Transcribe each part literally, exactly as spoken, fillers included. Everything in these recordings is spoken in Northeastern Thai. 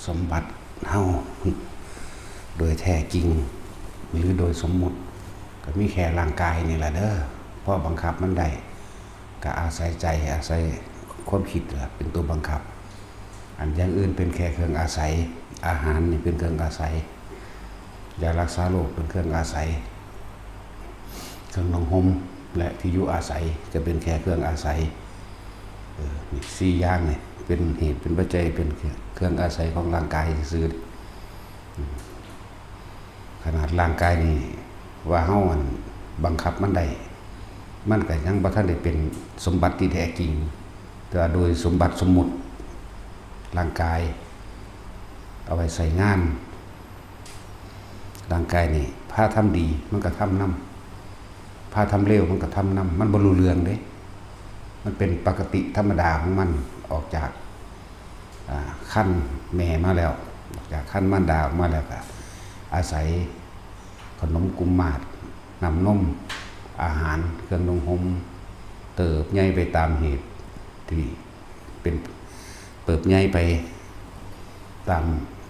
สมบัติเฮา โดยแท้จริง หรือโดยสมมุติ ก็มีแค่ร่างกายนี่แหละเด้อ พอบังคับมันได้ ก็อาศัยใจ อาศัยความคิดล่ะเป็นตัวบังคับ อันอย่างอื่นเป็นแค่เครื่องอาศัย อาหารนี่เป็นเครื่องอาศัย ยารักษาโรคเป็นเครื่องอาศัย เครื่องนุ่งห่มและที่อยู่อาศัยก็เป็นแค่เครื่องอาศัย เออ นี่สี่อย่างนี่เป็นเหตุเป็นปัจจัยเป็นเครื่องอาศัยของร่างกายซื่อๆ อืม ขนาดร่างกายนี่ว่าเฮาอันบังคับมันได้ มันก็ยังบ่ทันได้เป็นสมบัติที่แท้จริง แต่ว่าโดยสมบัติสมมุติ ร่างกาย เอาไว้ใช้งาน ร่างกายนี่พาทำดีมันก็ทำนำ พาทำเลวมันก็ทำนำ มันบ่รู้เรื่องเด้ มันเป็นปกติธรรมดาของมัน ออกจาก อ่า ครรภ์แม่มาแล้ว ออกจากครรภ์มารดาออกมาแล้วก็อาศัยขนมกุมมาศ น้ำนม อาหาร เครื่องนุ่งห่ม เติบใหญ่ไปตามเหตุที่เป็น เติบใหญ่ไปตาม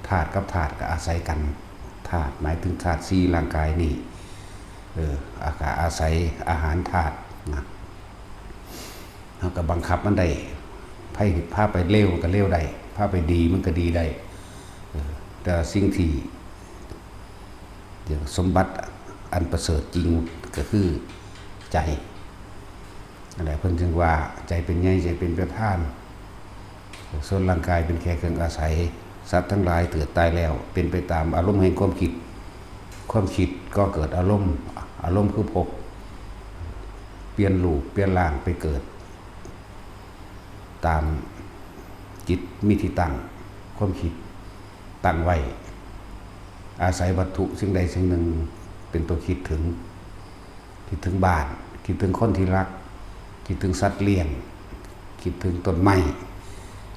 ธาตุกับธาตุก็อาศัยกัน ธาตุหมายถึงธาตุสี่ร่างกายนี่ เออ อา ก็อาศัยอาหารธาตุนะ เฮาก็บังคับมันได้ ไผพาไปเลวมันก็เลวได้ พาไปดีมันก็ดีได้ เออ แต่สิ่งที่ เดี๋ยวสมบัติอันประเสริฐจริงก็คือใจ นั่นแหละเพิ่นจึงว่าใจเป็นใหญ่ ใจเป็นประธาน ส่วนร่างกายเป็นแค่เครื่องอาศัย สัตว์ทั้งหลายเกิดตายแล้ว เป็นไปตามอารมณ์แห่งความคิด ความคิดก็เกิดอารมณ์ อารมณ์คือภพ เปลี่ยนรูป เปลี่ยนร่างไปเกิด ตามจิตมีที่ตั้ง ความคิดตั้งไว้ อาศัยวัตถุสิ่งใดสิ่งหนึ่งเป็นตัวคิดถึง คิดถึงบ้าน คิดถึงคนที่รัก คิดถึงสัตว์เลี้ยง คิดถึงต้นไม้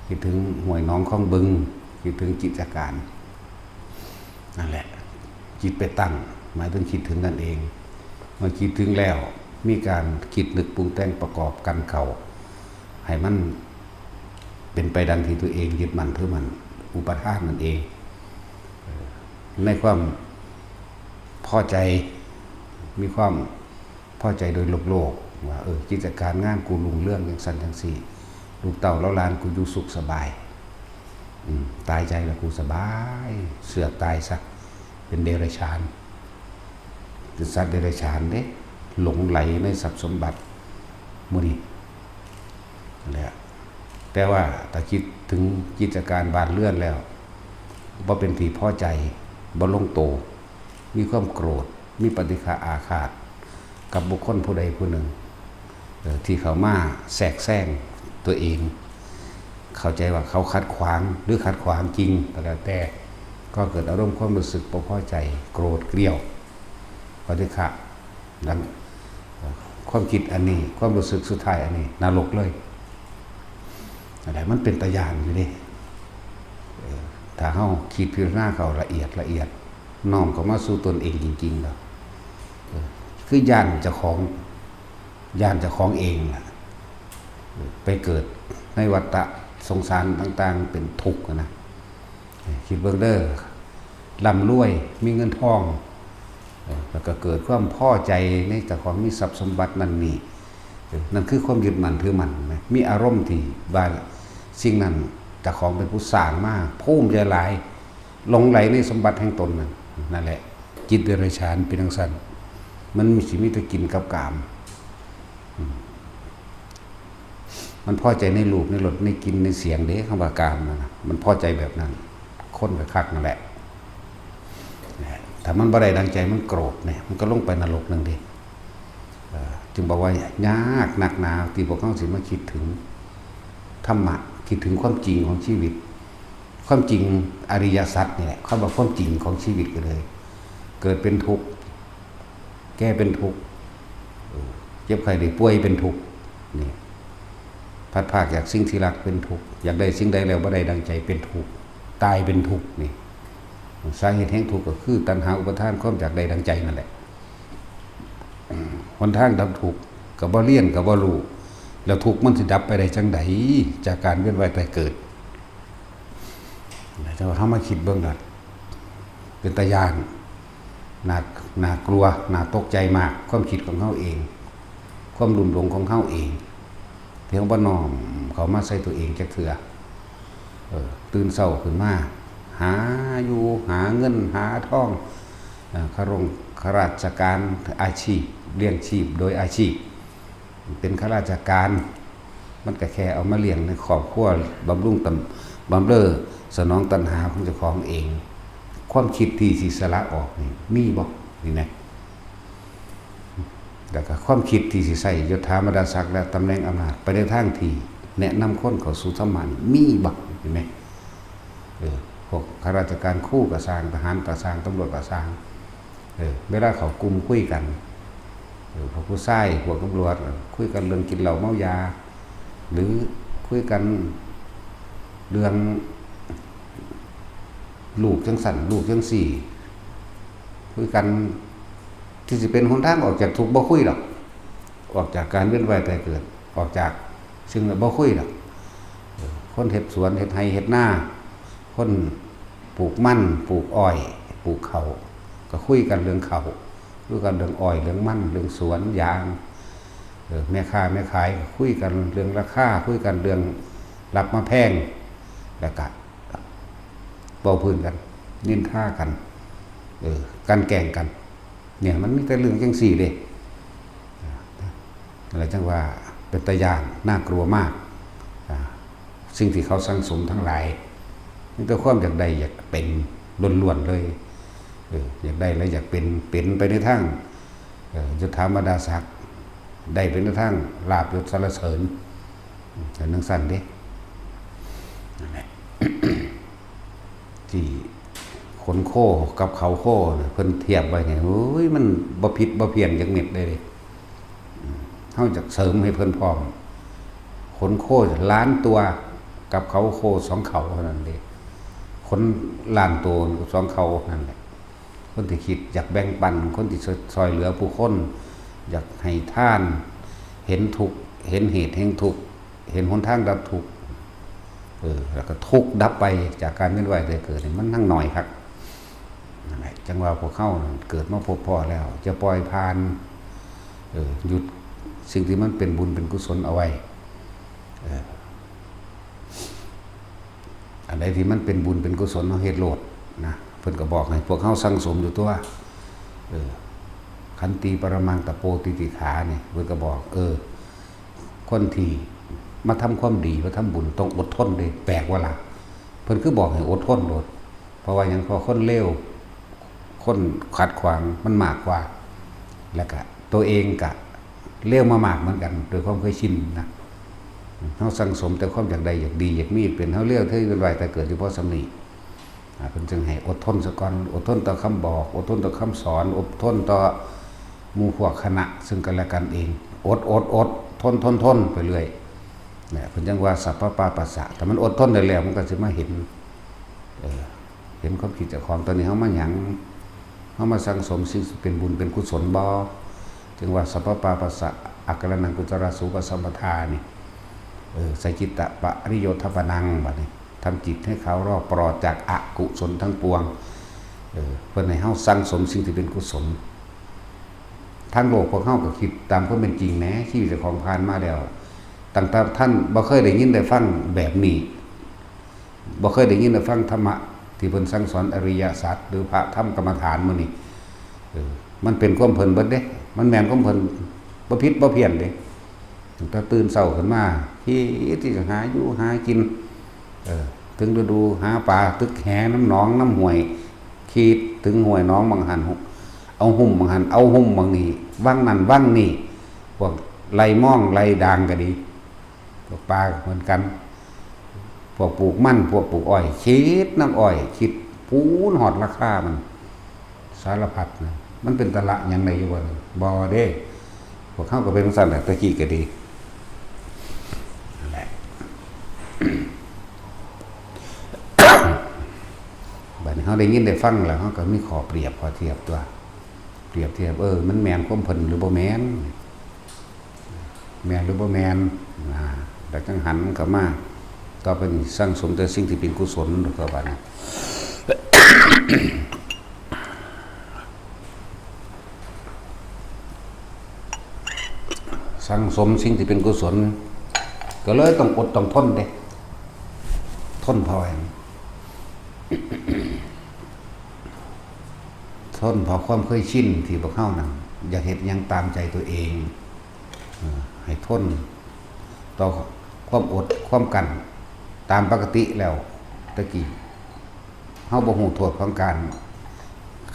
คิดถึงห้วยหนองคลองบึง คิดถึงกิจการ นั่นแหละ จิตไปตั้ง หมายถึงคิดถึงนั่นเอง เมื่อคิดถึงแล้ว มีการคิดนึกปรุงแต่งประกอบกันเข้า ให้มันเป็นไปดังที่ตัวเองยึดมั่นถือมั่น อุปาทานนั่นเอง เอ่อ ในความพอใจ มีความพอใจโดยโลกๆ ว่า เออ กิจการงานกูรุ่งเรืองจังซั่นจังซี่ ลูกเต้าเหล่าหลานกูอยู่สุขสบาย อืม ตายใจแล้วกูสบาย เสือกตายซะ เป็นเดรัจฉาน เป็นสัตว์เดรัจฉานเด้ หลงใหลในทรัพย์สมบัติหมู่นี้ นั่นแหละ แต่ว่าถ้าคิดถึงกิจการบ้านเรือนแล้ว บ่เป็นที่พอใจ บ่ลงโต มีความโกรธ มีปฏิฆะอาฆาต กับบุคคลผู้ใดผู้หนึ่ง เอ่อ ที่เข้ามาแทรกแซงตัวเอง เข้าใจว่าเขาขัดขวางหรือขัดขวางจริงก็แล้วแต่ ก็เกิดอารมณ์ความรู้สึกบ่พอใจ โกรธเกลี้ยว ปฏิฆะ ดัง ความคิดอันนี้ ความรู้สึกสุดท้ายอันนี้ นรกเลย อะไร มันเป็นตาย้านอยู่เด้ เออ ถ้าเฮาคิดพิจารณาเข้าละเอียดละเอียด น้อมเข้ามาสู่ตนเองจริงๆ แล้ว เออ คือย้านเจ้าของ ย้านเจ้าของเองล่ะ เออ ไปเกิดในวัฏฏะสงสารต่างๆ เป็นทุกข์อะนะ เออ คิดเบิ่งเด้อ ร่ำรวย มีเงินทอง เออ แล้วก็เกิดความพอใจในเจ้าของมีทรัพย์สมบัตินั่นนี่ เออ นั่นคือความยึดมั่นถือมั่นนะ มีอารมณ์ที่ว่าสิ่งนั้นเจ้าของเป็นผู้สร้างมา ภูมิใจหลาย หลงใหลในสมบัติแห่งตนนั่น นั่นแหละ จิตเดรัจฉานเป็นจั่งซั้น มันมีสิมีแต่กินกับกาม อืม มันพอใจในรูป ในรส ในกลิ่น ในเสียงเด้ คำว่ากามนั่นน่ะ มันพอใจแบบนั้น คนก็คักนั่นแหละ ถ้ามันบ่ได้ดังใจ มันโกรธเนี่ย มันก็ลงไปนรกนั่นเด้ เอ่อ จึงบอกว่ายากนักหนาที่พวกเฮาสิมาคิดถึงธรรมะ คิดถึงความจริงของชีวิต ความจริงอริยสัจนี่แหละ คำว่าความจริงของชีวิตก็เลย เกิดเป็นทุกข์ แก่เป็นทุกข์ เออ เจ็บไข้ได้ป่วยเป็นทุกข์ นี่ พลัดพรากจากสิ่งที่รักเป็นทุกข์ อยากได้สิ่งใดแล้วบ่ได้ดังใจเป็นทุกข์ ตายเป็นทุกข์ นี่ สาเหตุแห่งทุกข์ก็คือตัณหาอุปาทานความอยากได้ดังใจนั่นแหละ หนทางดับทุกข์ก็บ่เรียนก็บ่รู้ แล้วทุกข์มันสิดับไปได้จั่งใด จากการเวียนว่ายตายเกิด แต่ว่าเฮามาคิดเบิ่งล่ะ เป็นตาย้าน น่า น่ากลัว น่าตกใจมาก ความคิดของเฮาเอง ความลุ่มหลงของเฮาเอง ที่เฮาบ่น้อมเข้ามาใส่ตัวเองจักเทื่อ เออ ตื่นเช้าขึ้นมา หาอยู่ หาเงิน หาทอง เอ่อ ข้ารง-ข้าราชการ อาชีพ เลี้ยงชีพโดยอาชีพ เป็นข้าราชการ มันก็แค่เอามาเลี้ยงในครอบครัว บำรุงตำ- บำเรอสนองตัณหาของเจ้าของเอง ความคิดที่สิสละออกนี่ มีบ่ นี่นะ แล้วก็ความคิดที่สิใช้ยศถาบรรดาศักดิ์และตำแหน่งอำนาจ ไปในทางที่แนะนำคนเข้าสู่ธรรมะนี่ มีบ่ เห็นไหม เออ พวกข้าราชการ ครูก็ซ่าง ทหารก็ซ่าง ตำรวจก็ซ่าง เออ เวลาเขากลุ่มคุยกัน เออ พวกผู้ชาย พวกตำรวจ คุยกันเรื่องกินเหล้าเมายา หรือคุยกันเรื่องลูกจังซั่น ลูกจังซี่ คุยกันที่สิเป็นหนทางออกจากทุกข์ บ่คุยดอก ออกจากการเวียนว่ายตายเกิด ออกจากสิ่งนั้นบ่คุยดอก เออ คนเฮ็ดสวน เฮ็ดไร่ เฮ็ดนา คนปลูกมัน ปลูกอ้อย ปลูกข้าว ก็คุยกันเรื่องข้าว คุยกันเรื่องอ้อย เรื่องมัน เรื่องสวนยาง เออ แม่ค้าแม่ขายก็คุยกันเรื่องราคา คุยกันเรื่องรับมาแพง แล้วก็เว้าพื้นกัน นินทากัน เออ กลั่นแกล้งกัน เนี่ย มันมีแต่เรื่องจังซี่เด้ นั่นแหละจังว่าเป็นตาย้าน น่ากลัวมาก อ่า สิ่งที่เขาสั่งสมทั้งหลาย มีแต่ความอยากได้อยากเป็นล้วนๆเลย เออ อยากได้และอยากเป็น เป็นไปในทาง เออ ยศถาบรรดาศักดิ์ ได้ไปในทางลาภยศสรรเสริญ แต่จั่งซั้นเด้ นั่นแหละ ที่ขนโคกับเขาโคน่ะ เพิ่นเทียบไว้นี่ โอ้ย มันบ่ผิดบ่เพี้ยนจักเม็ดเลยเด้ อืม เฮาจักเสริมให้เพิ่นพร้อม ขนโคล้านตัวกับเขาโคสองเขาเท่านั้นเด้ ขนล้านตัวกับสองเขานั่นแหละ คนที่คิดอยากแบ่งปัน คนที่ช่วย ช่วยเหลือผู้คน อยากให้ทาน เห็นทุกข์ เห็นเหตุแห่งทุกข์ เห็นหนทางดับทุกข์ เออ แล้วก็ทุกข์ดับไปจากการเวียนว่ายตายเกิดนี่ มันทั้งน้อยคัก นั่นแหละ จังว่าพวกเฮานั่นเกิดมาพบพ้อแล้ว จะปล่อยผ่าน เออ หยุดสิ่งที่มันเป็นบุญเป็นกุศลเอาไว้ เออ อันใดที่มันเป็นบุญเป็นกุศล เฮาเฮ็ดโลดนะ เพิ่นก็บอกให้พวกเฮาสั่งสมอยู่ตัว เออ ขันติปรมังตะโปติติขานี่ เพิ่นก็บอก เออ คนที่มาทำความดี มาทำบุญ ต้องอดทนเด้ แปลกบ่ล่ะ เพิ่นคือบอกให้อดทนโลด เพราะว่าหยัง เพราะคนเลว คนขัดขวางมันมากกว่า แล้วก็ตัวเองก็เลวมามากเหมือนกัน โดยความเคยชินนะ เฮาสั่งสมแต่ความอยากได้ อยากดี อยากมี เป็น เฮาเลวเทยเวียนว่ายตายเกิดอยู่พอส่ำนี้ อ่า เพิ่นจึงให้อดทนซะก่อน อดทนต่อคำบอก อดทนต่อคำสอน อดทนต่อหมู่พวกคณะซึ่งกันและกันเอง อด อด อด ทน ทน ทนไปเรื่อย เนี่ย เพิ่นจังว่าสัพพะปาปัสสะ ถ้ามันอดทนได้แล้ว มันก็สิมาเห็น เออ เห็นความคิดเจ้าของ ตอนนี้เฮามาหยัง เฮามาสั่งสมสิ่งที่เป็นบุญเป็นกุศลบ่ จึงว่าสัพพะปาปัสสะ อาการนังกุศลาสูปสัมปทานี่ เออ สัจจิตตปริโยธปนัง บัดนี้ ทำจิตให้เขารอบปลอดจากอกุศลทั้งปวง เออ เพิ่นให้เฮาสั่งสมสิ่งที่เป็นกุศล ทางโลกพวกเฮาก็คิดตามความเป็นจริงแหน่ ชีวิตเจ้าของผ่านมาแล้ว ตั้งแต่ท่านบ่เคยได้ยินได้ฟังแบบนี้ บ่เคยได้ยินได้ฟังธรรมะที่เพิ่นสั่งสอนอริยสัจ หรือพระธรรมกรรมฐานมื้อนี้ เออ มันเป็นความเพิ่นเบิดเด้ มันแม่นความเพิ่น บ่ผิดบ่เพี้ยนเด้ ตั้งแต่ตื่นเช้าขึ้นมา คิดที่จะหาอยู่หากิน เออ ถึงฤดูหาปลา ตึกแหนำหนองนำห้วย ขีดถึงห้วยหนองหม่องหั่น เอาหุ่มหม่องหั่น เอาหุ่มหม่องนี้ หว่างนั่นหว่างนี่ พวกไล่มองไล่ด่างก็ดี พวกปลาก็เหมือนกัน พวกปลูกมัน พวกปลูกอ้อย ขีดนำอ้อย ขีดปูนฮอดราคามัน สารพัดนะ มันเป็นตาละหยังได้อยู่บ่นี่ บ่เด้ พวกเฮาก็เป็นจั่งซั้นแหละ แต่กี้ก็ดี นั่นแหละ บัดนี้เฮาได้ยินได้ฟังแล้ว เฮาก็มีข้อเปรียบข้อเทียบตัว เปรียบเทียบ เออ มันแม่นความเพิ่นหรือบ่แม่น แม่นหรือบ่แม่น อ่า แล้วจั่งหันเข้ามา ต่อไปนี้สั่งสมแต่สิ่งที่เป็นกุศลดอกครับบัดนี้ สั่งสมสิ่งที่เป็นกุศล ก็เลยต้องอดต้องทนเด้ ทนเพราะหยัง ทนเพราะความเคยชินที่พวกเฮานั้นอยากเฮ็ดหยังตามใจตัวเอง เอ่อ ให้ทนต่อความอดความกลั้นตามปกติแล้ว แต่กี้เฮาบ่ฮู้โทษของการ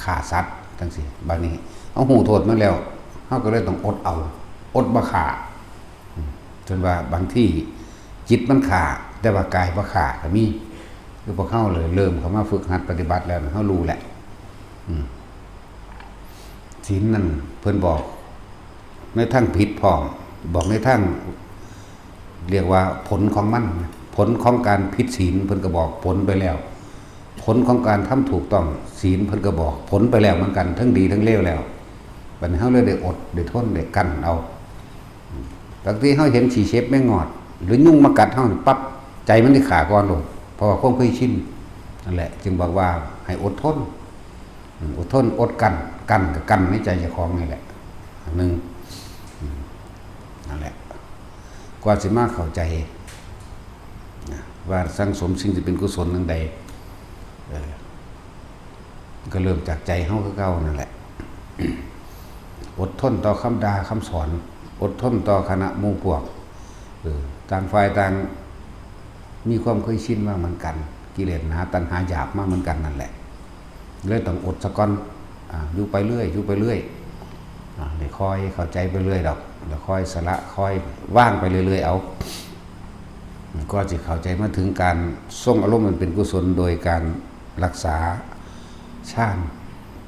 ฆ่าสัตว์จั่งซี้ บัดนี้เฮาฮู้โทษมันแล้ว เฮาก็เลยต้องอดเอา อดบ่ฆ่า อืม จนว่าบางทีจิตมันฆ่า แต่ว่ากายบ่ฆ่าก็มี คือพวกเฮาเลยเริ่มเข้ามาฝึกหัดปฏิบัติแล้ว เฮารู้แหละ อืม ศีลนั่นเพิ่นบอกในทางผิดพร้อม บอกในทาง เรียกว่าผลของมัน ผลของการผิดศีลเพิ่นก็บอกผลไปแล้ว ผลของการทำถูกต้องศีลเพิ่นก็บอกผลไปแล้วเหมือนกัน ทั้งดีทั้งเลวแล้ว บัดนี้เฮาเลยได้อดได้ทนได้กลั้นเอา บางทีเฮาเห็นขี้เข็บแมงงอด หรือยุงมากัดเฮานี่ปั๊บ ใจมันสิฆ่าก่อนโลด เพราะว่าความเคยชิน นั่นแหละ จึงบอกว่าให้อดทน อืม อดทน อดกลั้น กลั้นก็กลั้นในใจเจ้าของนี่แหละ อันหนึ่ง อืม นั่นแหละ กว่าสิมาเข้าใจ นะ ว่าสั่งสมสิ่งที่เป็นกุศลจั่งใด เออ ก็เริ่มจากใจเฮาคือเก่านั่นแหละ อดทนต่อคำด่าคำสอน อดทนต่อคณะหมู่พวก เออ ต่างฝ่ายต่างมีความเคยชินมาเหมือนกัน กิเลสหนาตัณหาหยาบมาเหมือนกันนั่นแหละ เลยต้องอดซะก่อน อ่า อยู่ไปเรื่อย อยู่ไปเรื่อย อ่า ได้ค่อยเข้าใจไปเรื่อยดอก ได้ค่อยสละ ค่อยวางไปเรื่อยๆ เอา ก็สิเข้าใจมาถึงการทรงอารมณ์อันเป็นกุศลโดยการรักษาฌาน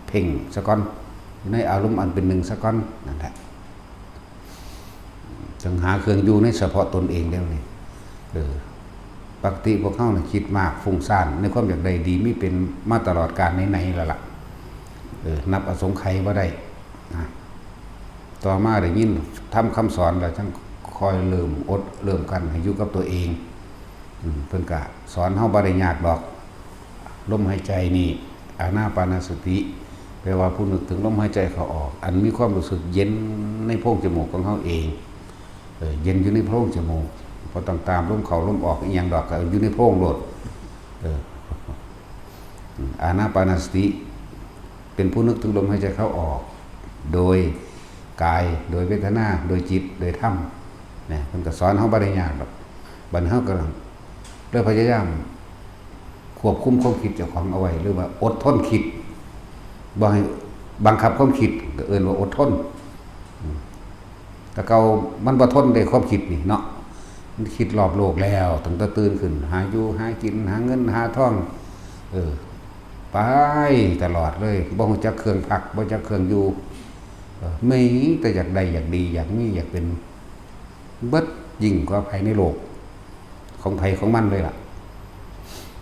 เพ่งซะก่อน อยู่ในอารมณ์อันเป็นหนึ่งซะก่อน นั่นแหละ ต้องหาเครื่องอยู่ในเฉพาะตนเองแล้วนี่ เออ ปกติพวกเฮาน่ะคิดมาก ฟุ้งซ่าน ในความอยากได้ดีมีเป็นมาตลอดกาลไหนๆ แล้วล่ะ เออ นับอสงไขยบ่ได้ นะ ต่อมาได้ยินธรรมคำสอนแล้ว จั่งค่อยเริ่มอด เริ่มกลั้นให้อยู่กับตัวเอง อืม เพิ่นก็สอนเฮาบ่ได้ยากดอก ลมหายใจนี่ อานาปานสติ แปลว่าผู้นึกถึงลมหายใจเข้าออก อันมีความรู้สึกเย็นในโพรงจมูกของเฮาเอง เออ เย็นอยู่ในโพรงจมูก บ่ต้องตามลมเข้าลมออกอิหยังดอก ก็อยู่ในโพรงโลด เออ อานาปานสติ เป็นผู้นึกถึงลมหายใจเข้าออก โดยกาย โดยเวทนา โดยจิต โดยธรรม นะ เพิ่นก็สอนเฮาบ่ได้ยากดอก บัดนี้เฮาก็เลยพยายามควบคุมความคิดเจ้าของเอาไว้ หรือว่าอดทนคิด บ่ให้บังคับความคิด ก็เอิ้นว่าอดทน อืม แต่เก่ามันบ่ทนได้ความคิดนี่เนาะ มันคิดรอบโลกแล้ว ตั้งแต่ตื่นขึ้น หาอยู่หากิน หาเงินหาทอง เออ ไปตลอดเลย บ่ฮู้จักเครื่องพัก บ่จักเครื่องอยู่ เออ มีแต่อยากได้ อยากดี อยากมี อยากเป็น เบิดยิ่งกว่าไผในโลก ของไผของมันเลยล่ะ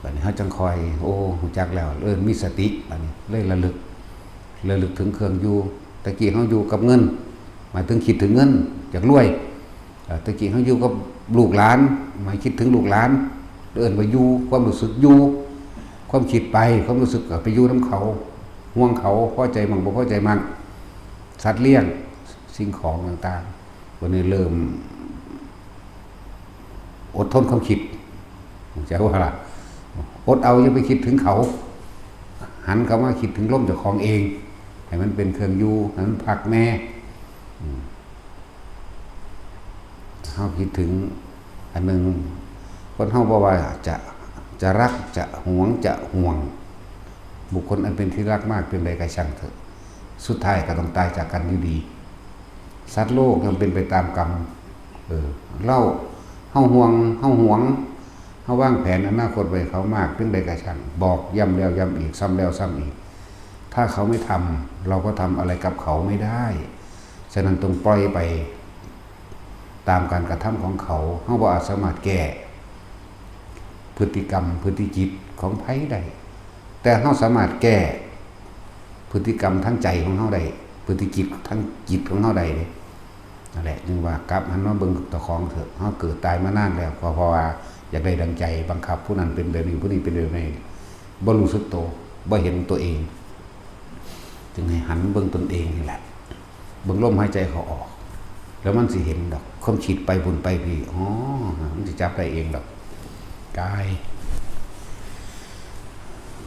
บัดนี้เฮาจั่งค่อย โอ้ ฮู้จักแล้ว เริ่มมีสติ บัดนี้เลยระลึก ระลึกถึงเครื่องอยู่ ตะกี้เฮาอยู่กับเงิน หมายถึงคิดถึงเงิน อยากรวย เอ่อ ตะกี้เฮาอยู่กับลูกหลาน หมายคิดถึงลูกหลาน เอิ้นว่าอยู่ ความรู้สึกอยู่ ความคิดไป ความรู้สึกก็ไปอยู่นำเขา ห่วงเขา พอใจมั่งบ่พอใจมั่ง สัตว์เลี้ยง สิ่งของต่างๆ บัดนี้เริ่ม อดทนความคิด เข้าใจบ่ล่ะ อดเอา อย่าไปคิดถึงเขา หันเข้ามาคิดถึงลมเจ้าของเอง ให้มันเป็นเครื่องอยู่ ให้มันพักแน่ อืม เฮาคิดถึงอันหนึ่ง คนเฮาบ่ว่าจะ จะรัก จะหวง จะห่วง บุคคลอันเป็นที่รักมากเพียงใดก็ช่างเถอะ สุดท้ายก็ต้องตายจากกันอยู่ดี สัตว์โลกย่อมเป็นไปตามกรรม เออ เฮา เฮาห่วง เฮาหวง เฮาวางแผนอนาคตไว้เขามากเพียงใดก็ช่าง บอกย้ำแล้วย้ำอีก ซ้ำแล้วซ้ำอีก ถ้าเขาไม่ทำ เราก็ทำอะไรกับเขาไม่ได้ ฉะนั้นต้องปล่อยไปตามการกระทำของเขา เฮาบ่อาจสามารถแก้พฤติกรรม พฤติจิตของไผได้ แต่เฮาสามารถแก้พฤติกรรมทางใจของเฮาได้ พฤติจิตทางจิตของเฮาได้เด้ นั่นแหละ จึงว่ากลับหันมาเบิ่งเจ้าของเถอะ เฮาเกิดตายมานานแล้ว ก็เพราะว่า อยากได้ดังใจ บังคับผู้นั้นเป็นแบบนี้ ผู้นี้เป็นแบบนี้ บ่รู้สึกตัว บ่เห็นตัวเอง จึงให้หันเบิ่งตนเองนี่แหละ เบิ่งลมหายใจเข้าออก แล้วมันสิเห็นดอก ความคิดไปบุญไปพีอ๋อ มันสิจับได้เองดอก กาย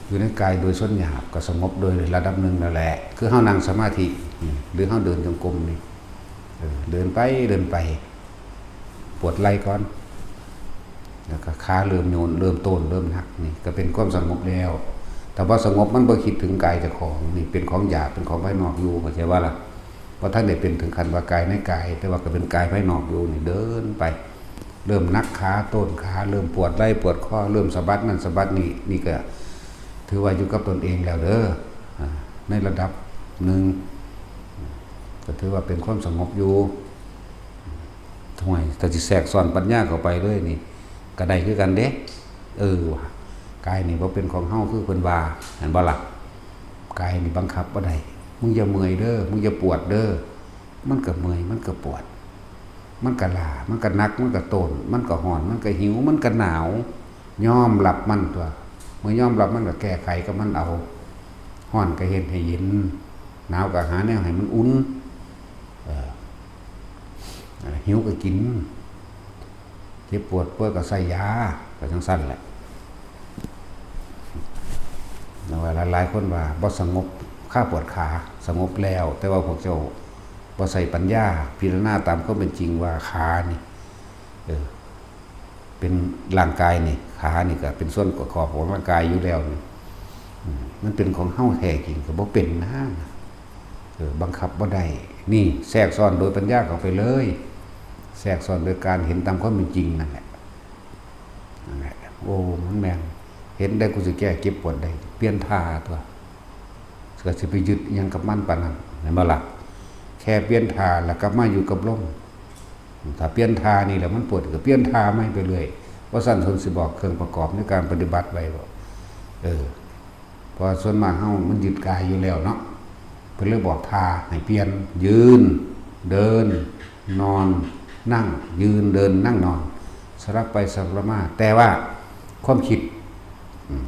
อยู่ในกายโดยส่วนหยาบก็สงบโดยระดับหนึ่งแล้วแหละ คือเฮานั่งสมาธิ หรือเฮาเดินจงกรมนี่ เดินไป เดินไป ปวดไหล่ก่อน แล้วก็ขาเริ่มโยน เริ่มโตน เริ่มหนัก นี่ก็เป็นความสงบแล้ว แต่ว่าสงบมันบ่คิดถึงกายเจ้าของ นี่เป็นของหยาบ เป็นของภายนอกอยู่ เข้าใจว่าล่ะ เพราะท่านได้เป็นถึงขั้นว่ากายในกาย แต่ว่าก็เป็นกายภายนอกอยู่ นี่เดินไป เริ่มหนักขา โตนขา เริ่มปวดไหล่ ปวดข้อ เริ่มสะบัดนั่นสะบัดนี่ นี่ก็ถือว่าอยู่กับตนเองแล้วเด้อ ในระดับหนึ่ง ก็ถือว่าเป็นความสงบอยู่ ถ้าสิแทรกซ้อนปัญญาเข้าไปเลยนี่ ก็ได้คือกันเด้ เออว่ะ กายนี่บ่เป็นของเฮาคือเพิ่นว่า แม่นบ่ล่ะ กายนี่บังคับบ่ได้ มึงอย่าเมื่อยเด้อ มึงอย่าปวดเด้อ มันก็เมื่อย มันก็ปวด มันก็ล้า มันก็หนัก มันก็โตน มันก็ร้อน มันก็หิว มันก็หนาว ยอมรับมันตั๊ว เมื่อยอมรับมันก็แก้ไขกับมันเอา ร้อนก็เฮ็ดให้เย็น หนาวก็หาแนวให้มันอุ่น เออ หิวก็กิน เจ็บปวดป่วยก็ใส่ยา ก็จั่งซั้นแหละ แต่ว่าหลายๆคนว่าบ่สงบ คาปวดขา สงบแล้ว แต่ว่าพวกเจ้าบ่ใส่ปัญญา พิจารณาตามความเป็นจริงว่าขานี่ เออ เป็นร่างกายนี่ ขานี่ก็เป็นส่วนประกอบของร่างกายอยู่แล้วนี่ อืม มันเป็นของเฮาแท้จริงก็บ่เป็นนะ เออ บังคับบ่ได้ นี่แทรกซ้อนโดยปัญญาเข้าไปเลย แทรกซ้อนโดยการเห็นตามความเป็นจริงนั่นแหละ นั่นแหละ โอ้ มันแม่น เห็นได้กูสิแก้เจ็บปวดได้ เปลี่ยนท่าตั๊ว ก็สิไปยึดอิหยังกับมันปานนั้น แม่นบ่ล่ะ แค่เปลี่ยนท่าแล้วกลับมาอยู่กับลม ถ้าเปลี่ยนท่านี่แล้วมันปวดก็เปลี่ยนท่าใหม่ไปเรื่อย บ่ซั้นเพิ่นสิบอกเครื่องประกอบในการปฏิบัติไว้บ่ เออ เพราะส่วนมากเฮามันยึดกายอยู่แล้วเนาะ เพิ่นเลยบอกท่าให้เปลี่ยน ยืน เดิน นอน นั่ง ยืน เดิน นั่ง นอน สลับไปสลับมา แต่ว่าความคิด อืม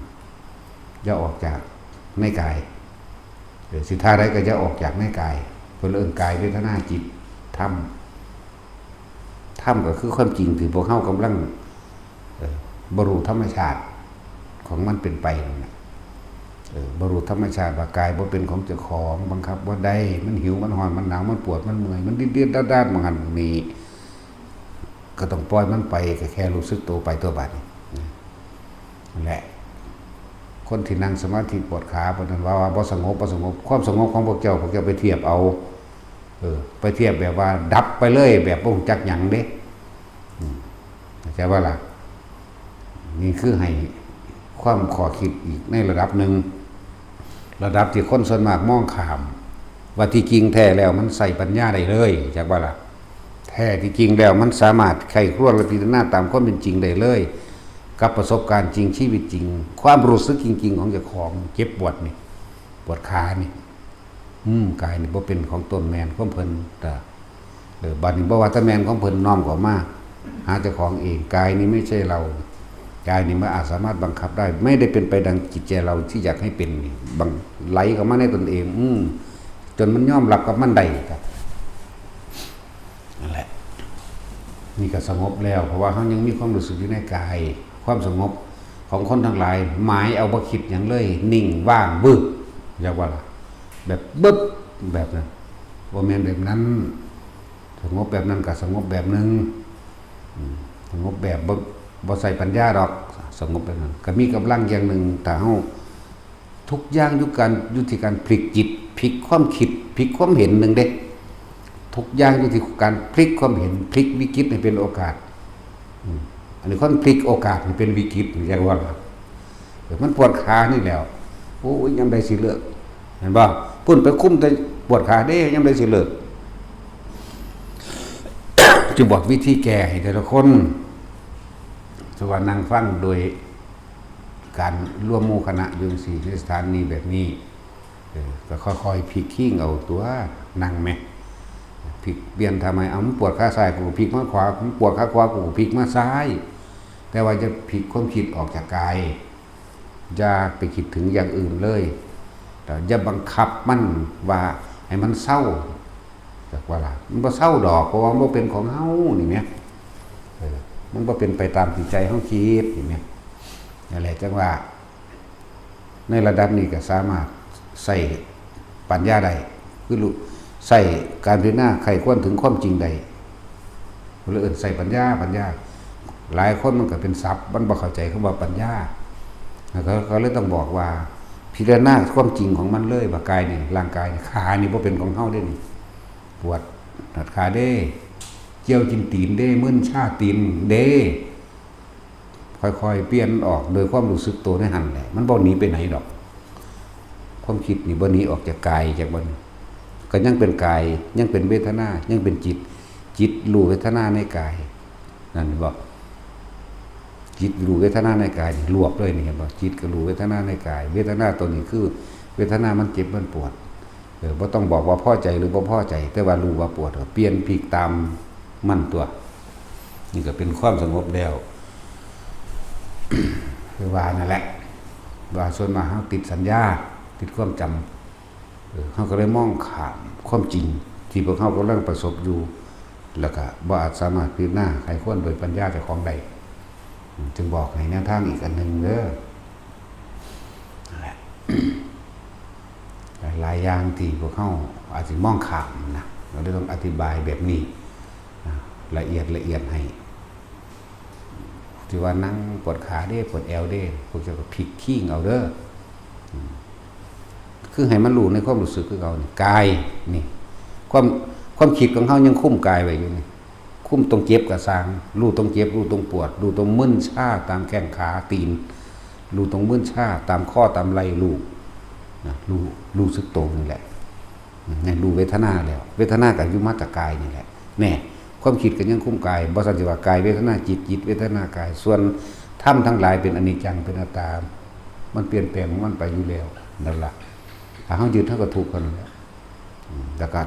อย่าออกจากในกาย เออ สิท่าใดก็อย่าออกจากในกาย เพิ่นเอิ้นกาย เวทนา จิต ธรรม ธรรมก็คือความจริงที่พวกเฮากำลัง เอ่อ บ่รู้ธรรมชาติของมันเป็นไปนั่นน่ะ เออ บ่รู้ธรรมชาติว่ากายบ่เป็นของเจ้าของ บังคับบ่ได้ มันหิว มันร้อน มันหนาว มันปวด มันเมื่อย มันดืดๆด้านๆ บางอันมี ก็ต้องปล่อยมันไป ก็แค่รู้สึกตัวไปตั๊วบัดนี้ นั่นแหละ คนที่นั่งสมาธิปวดขา ปวดนั้นว่า ว่าบ่สงบ บ่สงบ ความสงบของพวกเจ้า พวกเจ้าไปเทียบเอา เออ ไปเทียบแบบว่าดับไปเลย แบบบ่รู้จักหยังเด้ อืม เข้าใจบ่ล่ะ นี่คือให้ความข้อคิดอีกในระดับหนึ่ง ระดับที่คนส่วนมากมองข้าม ว่าที่จริงแท้แล้วมันใส่ปัญญาได้เลย จักบ่ล่ะ แท้ที่จริงแล้วมันสามารถใคร่ครวญและพิจารณาตามความเป็นจริงได้เลย กับประสบการณ์จริง ชีวิตจริง ความรู้สึกจริงๆของเจ้าของ เจ็บปวดนี่ ปวดขานี่ อืม กายนี่บ่เป็นของตนแม่นของเพิ่น แต่ เออ บัดนี้บ่ว่าแต่แม่นของเพิ่น น้อมเข้ามาหาเจ้าของเอง กายนี้ไม่ใช่เรา กายนี้ไม่อาจสามารถบังคับได้ ไม่ได้เป็นไปดังจิตใจเราที่อยากให้เป็นนี่ บัง ไหลเข้ามาในตนเอง อืม จนมันยอมรับกับมันได้ครับ นั่นแหละ นี่ก็สงบแล้ว เพราะว่าเฮายังมีความรู้สึกอยู่ในกาย ความสงบของคนทั้งหลาย หมายเอาบ่คิดหยังเลย นิ่งว่างวืบ เรียกว่าล่ะ แบบบึบ แบบนั้น บ่แม่นแบบนั้น สงบแบบนั้นก็สงบแบบหนึ่ง อืม สงบแบบบ่ บ่ใส่ปัญญาดอก สงบแบบนั้น ก็มีกำลังอย่างหนึ่ง ถ้าเฮา ทุกอย่างอยู่การ อยู่ที่การพลิกจิต พลิกความคิด พลิกความเห็นหนึ่งเด้ ทุกอย่างอยู่ที่การพลิกความเห็น พลิกวิกฤตให้เป็นโอกาส อืม อันนี้คนพลิกโอกาสให้เป็นวิกฤต เรียกว่าล่ะ เออ มันปวดขานี่แหล้ว โอ้ย ยามใดสิเลิก เห็นบ่ พุ่นไปคุมแต่ปวดขาเด้ ยามใดสิเลิก จะบอกวิธีแก้ให้แต่ละคน สว่านั่งฟังโดยการรวมหมู่คณะอยู่จั่งซี้ ในสถานีแบบนี้ เออ ก็ค่อยๆพลิกคิงเอาตั๊ว นั่งแหม พลิกเปลี่ยนท่าใหม่ เอา มันปวดขาซ้าย กูก็พลิกมาขวา มันปวดขาขวา กูก็พลิกมาซ้าย แต่ว่าอย่าพลิกความคิดออกจากกาย อย่าไปคิดถึงอย่างอื่นเลย แต่อย่าบังคับมันว่าให้มันเศร้า จักว่าล่ะ มันบ่เศร้าดอก เพราะว่ามันบ่เป็นของเฮานี่แหม เออ มันบ่เป็นไปตามที่ใจเฮาคิดนี่แหม นั่นแหละจังว่า ในระดับนี้ก็สามารถใช้ปัญญาได้ คือรู้ ใช้การพิจารณาใคร่ครวญถึงความจริงได้ เพิ่นเลยเอิ้นใช้ปัญญา ปัญญา หลายคนมันก็เป็นศัพท์ มันบ่เข้าใจคำว่าปัญญา แล้วเขา เขาเลยต้องบอกว่า พิจารณาความจริงของมันเลย ว่ากายนี่ ร่างกายนี่ ขานี่บ่เป็นของเฮาเด้นี่ ปวดหนัดขาเด้ เจียวกินตีนเด้ มึนชาตีนเด้ ค่อยๆ เปลี่ยนออกโดยความรู้สึกตัวในหั่นแหละ มันบ่หนีไปไหนดอก ความคิดนี่บ่หนีออกจากกาย จากบ่ ก็ยังเป็นกาย ยังเป็นเวทนา ยังเป็นจิต จิตรู้เวทนาในกาย นั่นบ่ จิตรู้เวทนาในกายนี่ รวบเลยนี่ เห็นบ่ จิตก็รู้เวทนาในกาย เวทนาตัวนี้คือ เวทนามันเจ็บมันปวด เออ บ่ต้องบอกว่าพอใจหรือบ่พอใจ แต่ว่ารู้ว่าปวด ก็เปลี่ยนพลิกตามมันตัว นี่ก็เป็นความสงบแล้ว คือว่านั่นแหละ ว่าส่วนมากเฮาติดสัญญา ติดความจำ เออ เฮาก็เลยมองข้ามความจริง ที่พวกเฮากำลังประสบอยู่ แล้วก็บ่อาจสามารถพิจารณาไขควรโดยปัญญาเจ้าของได้ อืม จึงบอกให้แนวทางอีกอันหนึ่งเด้อ นั่นแหละ หลายๆ อย่างที่พวกเฮาอาจสิมองข้ามนะ เราเลยต้องอธิบายแบบนี้นะ ละเอียด ละเอียดให้ ที่ว่านั่งปวดขาเด้ ปวดแอวเด้ พวกเจ้าก็พลิกคิงเอาเด้อ อืม คือให้มันรู้ในความรู้สึกคือเก่านี่ กายนี่ ความ ความคิดของเฮายังคุมกายไว้อยู่นี่ คุมตรงเจ็บก็ซ่าง รู้ตรงเจ็บ รู้ตรงปวด รู้ตรงมึนชาตามแข้งขาตีน รู้ตรงมึนชาตามข้อตามไหล่ รู้นะ รู้ รู้สึกตัวนี่แหละ นั่นรู้เวทนาแล้ว เวทนาก็อยู่มาจากกายนี่แหละ แน่ ความคิดก็ยังคุมกาย บ่ซั้นสิว่ากายเวทนาจิต จิตเวทนากาย ส่วนธรรมทั้งหลายเป็นอนิจจัง เป็นอนัตตา มันเปลี่ยนแปลงของมันไปอยู่แล้ว นั่นล่ะ ถ้าเฮายึด เฮาก็ทุกข์เท่านั้นแหละ อืม แล้วก็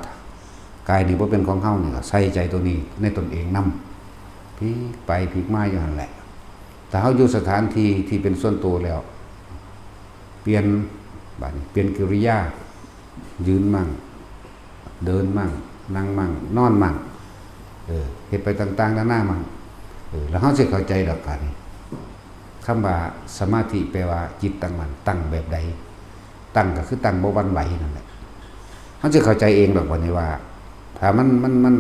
กายนี่บ่เป็นของเฮานี่ก็ใส่ใจตัวนี้ในตนเองนำ พลิกไปพลิกมาอยู่หั่นแหละ ถ้าเฮาอยู่สถานที่ที่เป็นส่วนตัวแล้ว เปลี่ยน บัดนี้เปลี่ยนกิริยา ยืนมั่ง เดินมั่ง นั่งมั่ง นอนมั่ง เออ เฮ็ดไปต่างๆ นานามั่ง เออ แล้วเฮาสิเข้าใจดอก บาดนี้ คำว่าสมาธิแปลว่าจิตตั้งมั่น ตั้งแบบใด ตั้งก็คือตั้งบ่หวั่นไหวนั่นแหละ เฮาสิเข้าใจเองดอก บาดนี้ว่า ถ้ามัน มัน มัน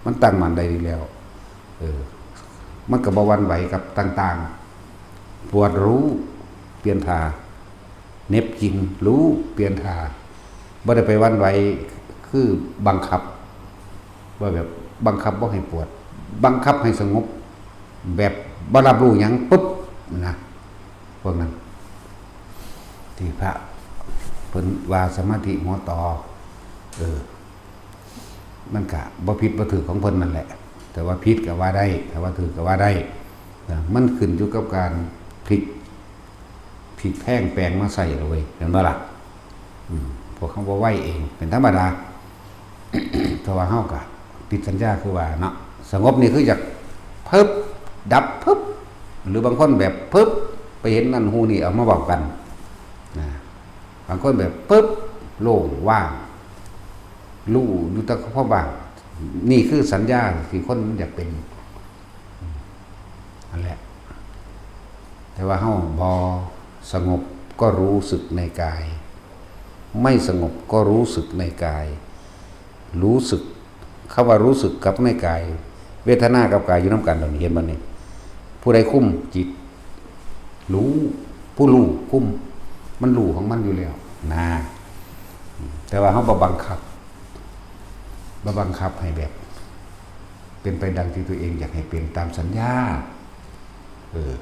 มันตั้งมั่นได้ดีแล้ว เออ มันก็บ่หวั่นไหวกับต่างๆ ปวดรู้ เปลี่ยนท่า เหน็บกินรู้ เปลี่ยนท่า บ่ได้ไปหวั่นไหว คือบังคับ ว่าแบบบังคับบ่ให้ปวด บังคับให้สงบ แบบบ่รับรู้หยังปุ๊บนะ พวกนั้น ที่พระเพิ่นว่าสมาธิหัวต่อ เออ มันก็บ่ผิดบ่ถูกของเพิ่นนั่นแหละ แต่ว่าผิดก็ว่าได้ แต่ว่าถูกก็ว่าได้ นะ มันขึ้นอยู่กับการพลิก พลิกแพลงแปลงมาใส่เอาเว้ย เห็นบ่ล่ะ อืม พวกเขาบ่ไหวเอง เป็นธรรมดา แต่ว่าเฮาก็ติดสัญญาคือว่าเนาะ สงบนี่คืออยาก พึบ ดับ พึบ หรือบางคนแบบ พึบ ไปเห็นนั่นฮู้นี่ เอามาเว้ากัน นะ บางคนแบบ พึบ โล่งว่าง รู้อยู่แต่ความว่าง นี่คือสัญญาที่คนมันอยากเป็น นั่นแหละ แต่ว่าเฮาบ่สงบก็รู้สึกในกาย ไม่สงบก็รู้สึกในกาย รู้สึก คำว่ารู้สึกกับในกาย เวทนากับกายอยู่นำกัน เดี๋ยวนี้เห็นบ่นี่ ผู้ใดคุมจิต รู้ ผู้รู้คุม มันรู้ของมันอยู่แล้ว นะ แต่ว่าเฮาบ่บังคับ บ่บังคับให้แบบ เป็นไปดังที่ตัวเองอยากให้เป็นตามสัญญา เออ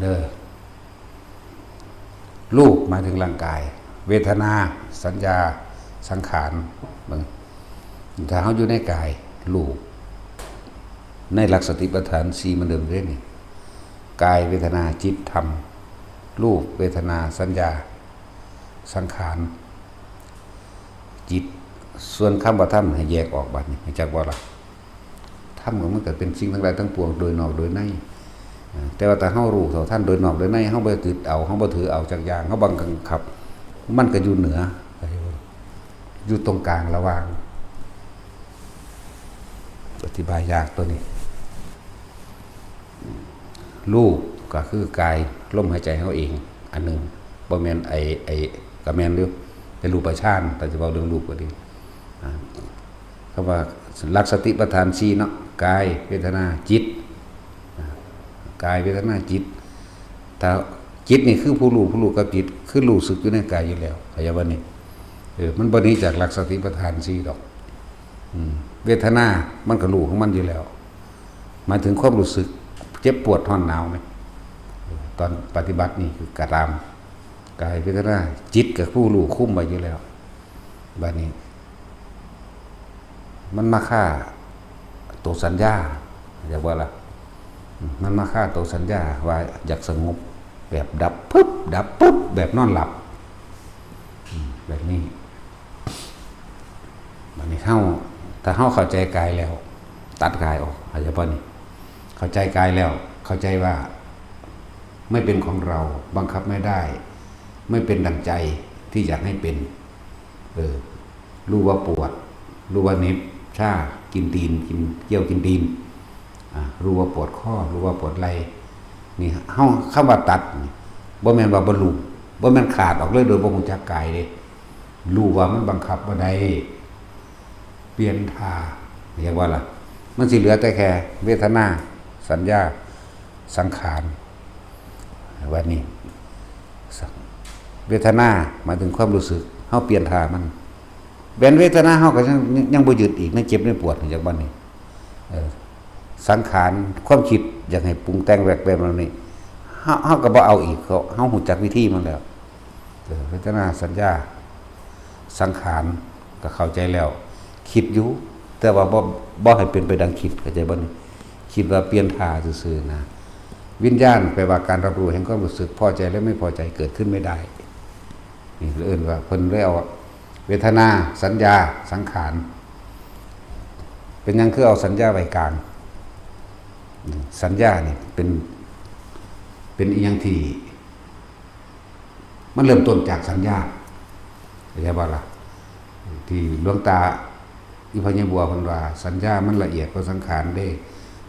เด้อ รูปหมายถึงร่างกาย เวทนา สัญญา สังขาร เบิ่ง ถ้าเฮาอยู่ในกาย รูป ในหลักสติปัฏฐานสี่เหมือนเดิมเด้นี่ กาย เวทนา จิต ธรรม รูป เวทนา สัญญา สังขาร จิต ส่วนคำว่าธรรมให้แยกออก บัดนี้ รู้จักบ่ล่ะ? ธรรมก็มันก็เป็นสิ่งทั้งหลายทั้งปวงโดยนอกโดยใน อ่า แต่ว่าถ้าเฮารู้เท่าทันโดยนอกโดยใน เฮาบ่ยึดเอา เฮาบ่ถือเอาจักอย่าง เฮาบังคับ มันก็อยู่เหนือ อยู่ตรงกลางระหว่าง อธิบายยากตัวนี้ รูปก็คือกาย ลมหายใจเฮาเอง อันหนึ่ง บ่แม่นไอ้ ไอ้ ก็แม่นอยู่ เป็นรูปฌาน แต่จะเว้าเรื่องรูปก็ดี อ่า คำว่าหลักสติปัฏฐานสี่เนาะ กาย เวทนา จิต อ่า กาย เวทนา จิต ถ้าจิตนี่คือผู้รู้ ผู้รู้กับจิต คือรู้สึกอยู่ในกายอยู่แล้ว เข้าใจบ่นี่ เออ มันบ่หนีจากหลักสติปัฏฐานสี่ดอก อืม เวทนา มันก็รู้ของมันอยู่แล้ว หมายถึงความรู้สึกเจ็บปวดร้อนหนาวไหม เออ ตอนปฏิบัตินี่คือกระตาม กาย เวทนา จิตกับผู้รู้คุมไว้อยู่แล้ว บัดนี้ มันมาฆ่าตัวสัญญา อยากว่าล่ะ มันมาฆ่าตัวสัญญาว่าอยากสงบ แบบดับปึ๊บ ดับปึ๊บ แบบนอนหลับ อืม แบบนี้ บัดนี้เฮา ถ้าเฮาเข้าใจกายแล้ว ตัดกายออก เข้าใจบ่นี่ เข้าใจกายแล้ว เข้าใจว่า ไม่เป็นของเรา บังคับไม่ได้ ไม่เป็นดั่งใจที่อยากให้เป็น เออ รู้ว่าปวด รู้ว่าเหน็บ ชา กินตีน กินเกี่ยวกินตีน อ่า รู้ว่าปวดคอ รู้ว่าปวดไหล่ นี่ เฮา คำว่าตัดนี่ บ่แม่นว่าบ่รู้ บ่แม่นขาดออกเลยโดยบ่รู้จักกายเด้ รู้ว่ามันบังคับบ่ได้ เปลี่ยนท่า เรียกว่าล่ะ มันสิเหลือแต่แค่เวทนา สัญญา สังขาร วันนี้ เวทนา หมายถึงความรู้สึก เฮาเปลี่ยนท่ามัน แม้นเวทนาเฮาก็ยัง ยังบ่ยึดอีก ในเจ็บในปวด จักบัดนี้ เออ สังขาร ความคิดอยากให้ปรุงแต่งแวกแบบนั้นนี่ เฮา เฮาก็บ่เอาอีก เฮา เฮารู้จักวิธีมันแล้ว เออ เวทนา สัญญา สังขาร ก็เข้าใจแล้ว คิดอยู่ แต่ว่าบ่ บ่ให้เป็นไปดังคิด เข้าใจบ่นี่ คิดว่าเปลี่ยนท่าซื่อๆนะ วิญญาณแปลว่าการรับรู้แห่งความรู้สึกพอใจและไม่พอใจเกิดขึ้นไม่ได้ นี่เอิ้นว่าเพิ่นเลยเอาเวทนา สัญญา สังขาร เป็นหยังคือเอาสัญญาไว้กลาง สัญญานี่เป็น เป็นอีหยังที่ มันเริ่มต้นจากสัญญา เข้าใจบ่ล่ะ ที่หลวงตาอิพญบัวเพิ่นว่า สัญญามันละเอียดกว่าสังขารเด้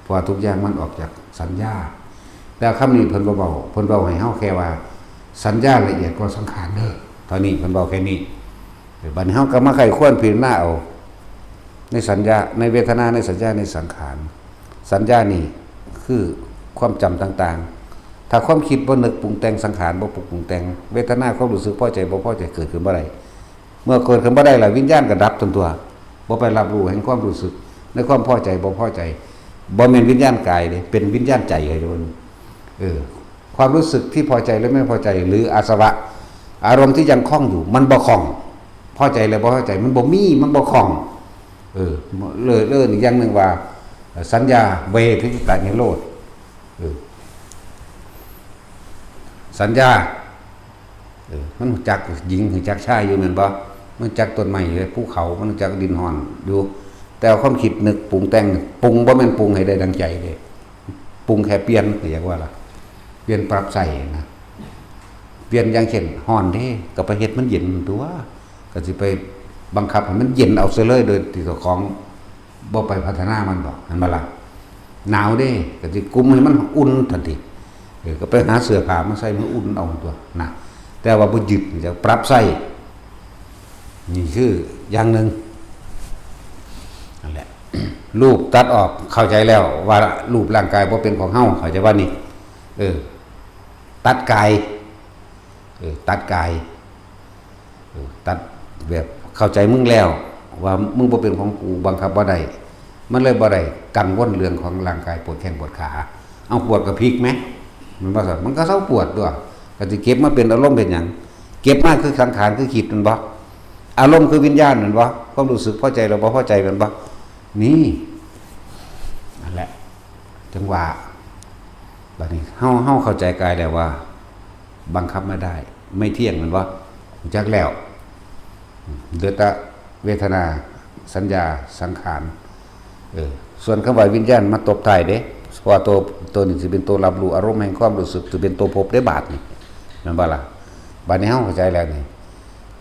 เพราะว่าทุกอย่างมันออกจากสัญญา แต่คำนี้เพิ่นบ่เว้า เพิ่นเว้าให้เฮาแค่ว่า สัญญาละเอียดกว่าสังขารเด้อ เท่านี้เพิ่นเว้าแค่นี้ เออ บัดนี้เฮาก็มาใคร่ครวญพิจารณาเอา ในสัญญา ในเวทนา ในสัญญา ในสังขาร สัญญานี่คือความจำต่างๆ ถ้าความคิดบ่นึกปรุงแต่ง สังขารบ่ปรุงแต่ง เวทนาความรู้สึกพอใจบ่พอใจเกิดขึ้นบ่ได้ เมื่อเกิดขึ้นบ่ได้แล้ว วิญญาณก็ดับทันตัว บ่ไปรับรู้แห่งความรู้สึก ในความพอใจบ่พอใจ บ่แม่นวิญญาณกายเด้ เป็นวิญญาณใจ เข้าใจบ่ เออ ความรู้สึกที่พอใจและไม่พอใจ หรืออาสวะ อารมณ์ที่ยังคล้องอยู่ มันบ่คล้อง พอใจและบ่พอใจ มันบ่มี มันบ่คล้อง เออ เลิศ เลิศอีกอย่างหนึ่งว่า สัญญา เวทยิตานิโรธ เออ สัญญา เออ มันรู้จักหญิง รู้จักชายอยู่แม่นบ่ มันรู้จักต้นไม้ ภูเขา มันรู้จักดินฮ้อนอยู่ แต่ความคิดนึกปรุงแต่ง ปรุงบ่แม่นปรุงให้ได้ดังใจเด้ ปรุงแค่เปลี่ยน เรียกว่าล่ะ เปลี่ยนปรับใช้นะ เปลี่ยนอย่างเช่น ฮ้อนเด้ ก็ไปเฮ็ดมันเย็นตัว ก็สิไปบังคับให้มันเย็นเอาซะเลย โดยที่เจ้าของบ่ไปพัฒนามันดอก หันมาล่ะ หนาวเด้ ก็สิกุมให้มันอุ่นทันที เออ ก็ไปหาเสื้อผ้ามาใส่มันอุ่นเอาตัวนะ แต่ว่าบ่ยึด จะปรับใช้ นี่คืออย่างหนึ่ง นั่นแหละ รูปตัดออก เข้าใจแล้วว่ารูปร่างกายบ่เป็นของเฮา เข้าใจว่านี่ เออ ตัดกาย เออ ตัดกาย เออ ตัดแบบเข้าใจมึงแล้ว ว่ามึงบ่เป็นของกู บังคับบ่ได้ มันเลยบ่ได้กังวลเรื่องของร่างกายปวดแข้งปวดขา เอาปวดก็พลิกไหม มันบ่ซั่น มันก็เซาปวดตัว ก็สิเก็บมาเป็นอารมณ์เป็นหยัง เก็บมาคือสังขารคือคิดแม่นบ่ อารมณ์คือวิญญาณแม่นบ่ ความรู้สึกพอใจหรือบ่พอใจแม่นบ่ นี่ นั่นแหละ จังหวะ บัดนี้เฮา เฮาเข้าใจกายแล้วว่า บังคับไม่ได้ ไม่เที่ยงแม่นบ่ รู้จักแล้ว เหลือแต่เวทนา สัญญา สังขาร เออ ส่วนคำว่าวิญญาณมาตบท้ายเด้ เพราะว่าตัว ตัวนี้สิเป็นตัวรับรู้อารมณ์แห่งความรู้สึก สิเป็นตัวภพเด้ บาดนี่ แม่นบ่ล่ะ บาดนี้เฮาเข้าใจแล้วนี่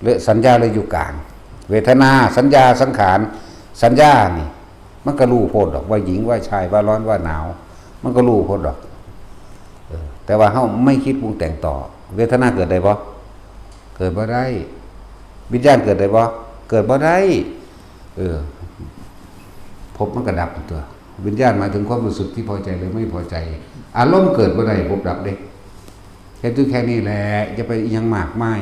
และสัญญาเลยอยู่กลาง เวทนา สัญญา สังขาร สัญญานี่ มันก็รู้โพดดอก ว่าหญิง ว่าชาย ว่าร้อน ว่าหนาว มันก็รู้โพดดอก เออ แต่ว่าเฮาไม่คิดปรุงแต่งต่อ เวทนาเกิดได้บ่ เกิดบ่ได้ วิญญาณเกิดได้บ่ เกิดบ่ได้ เออ ภพมันก็ดับตัว วิญญาณหมายถึงความรู้สึกที่พอใจหรือไม่พอใจ อารมณ์เกิดบ่ได้ ภพดับเด้ เฮ็ดอยู่แค่นี้แหละ อย่าไปอิหยังมากมาย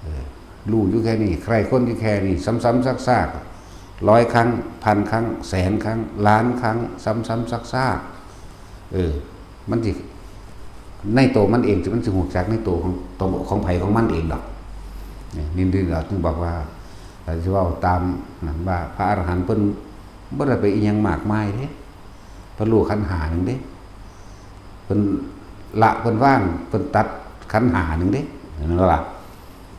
เออ รู้อยู่แค่นี้ ใคร่ครวญอยู่แค่นี้ ซ้ำๆซากๆ ร้อยครั้ง พันครั้ง แสนครั้ง ล้านครั้ง ซ้ำๆซากๆ เออ มันสิ ในตัวมันเอง มันสิฮู้จักในตัวของ ตัวของไผของมันเองดอก นี่ นี่ นี่เราจึงบอกว่า เราสิเว้าตามนั้นว่า พระอรหันต์เพิ่นบ่ได้ไปอิหยังมากมายเด้ เพิ่นรู้ขันธ์ห้าหนึ่งเด้ เพิ่นละ เพิ่นวาง เพิ่นตัดขันธ์ห้าหนึ่งเด้ เห็นบ่ล่ะ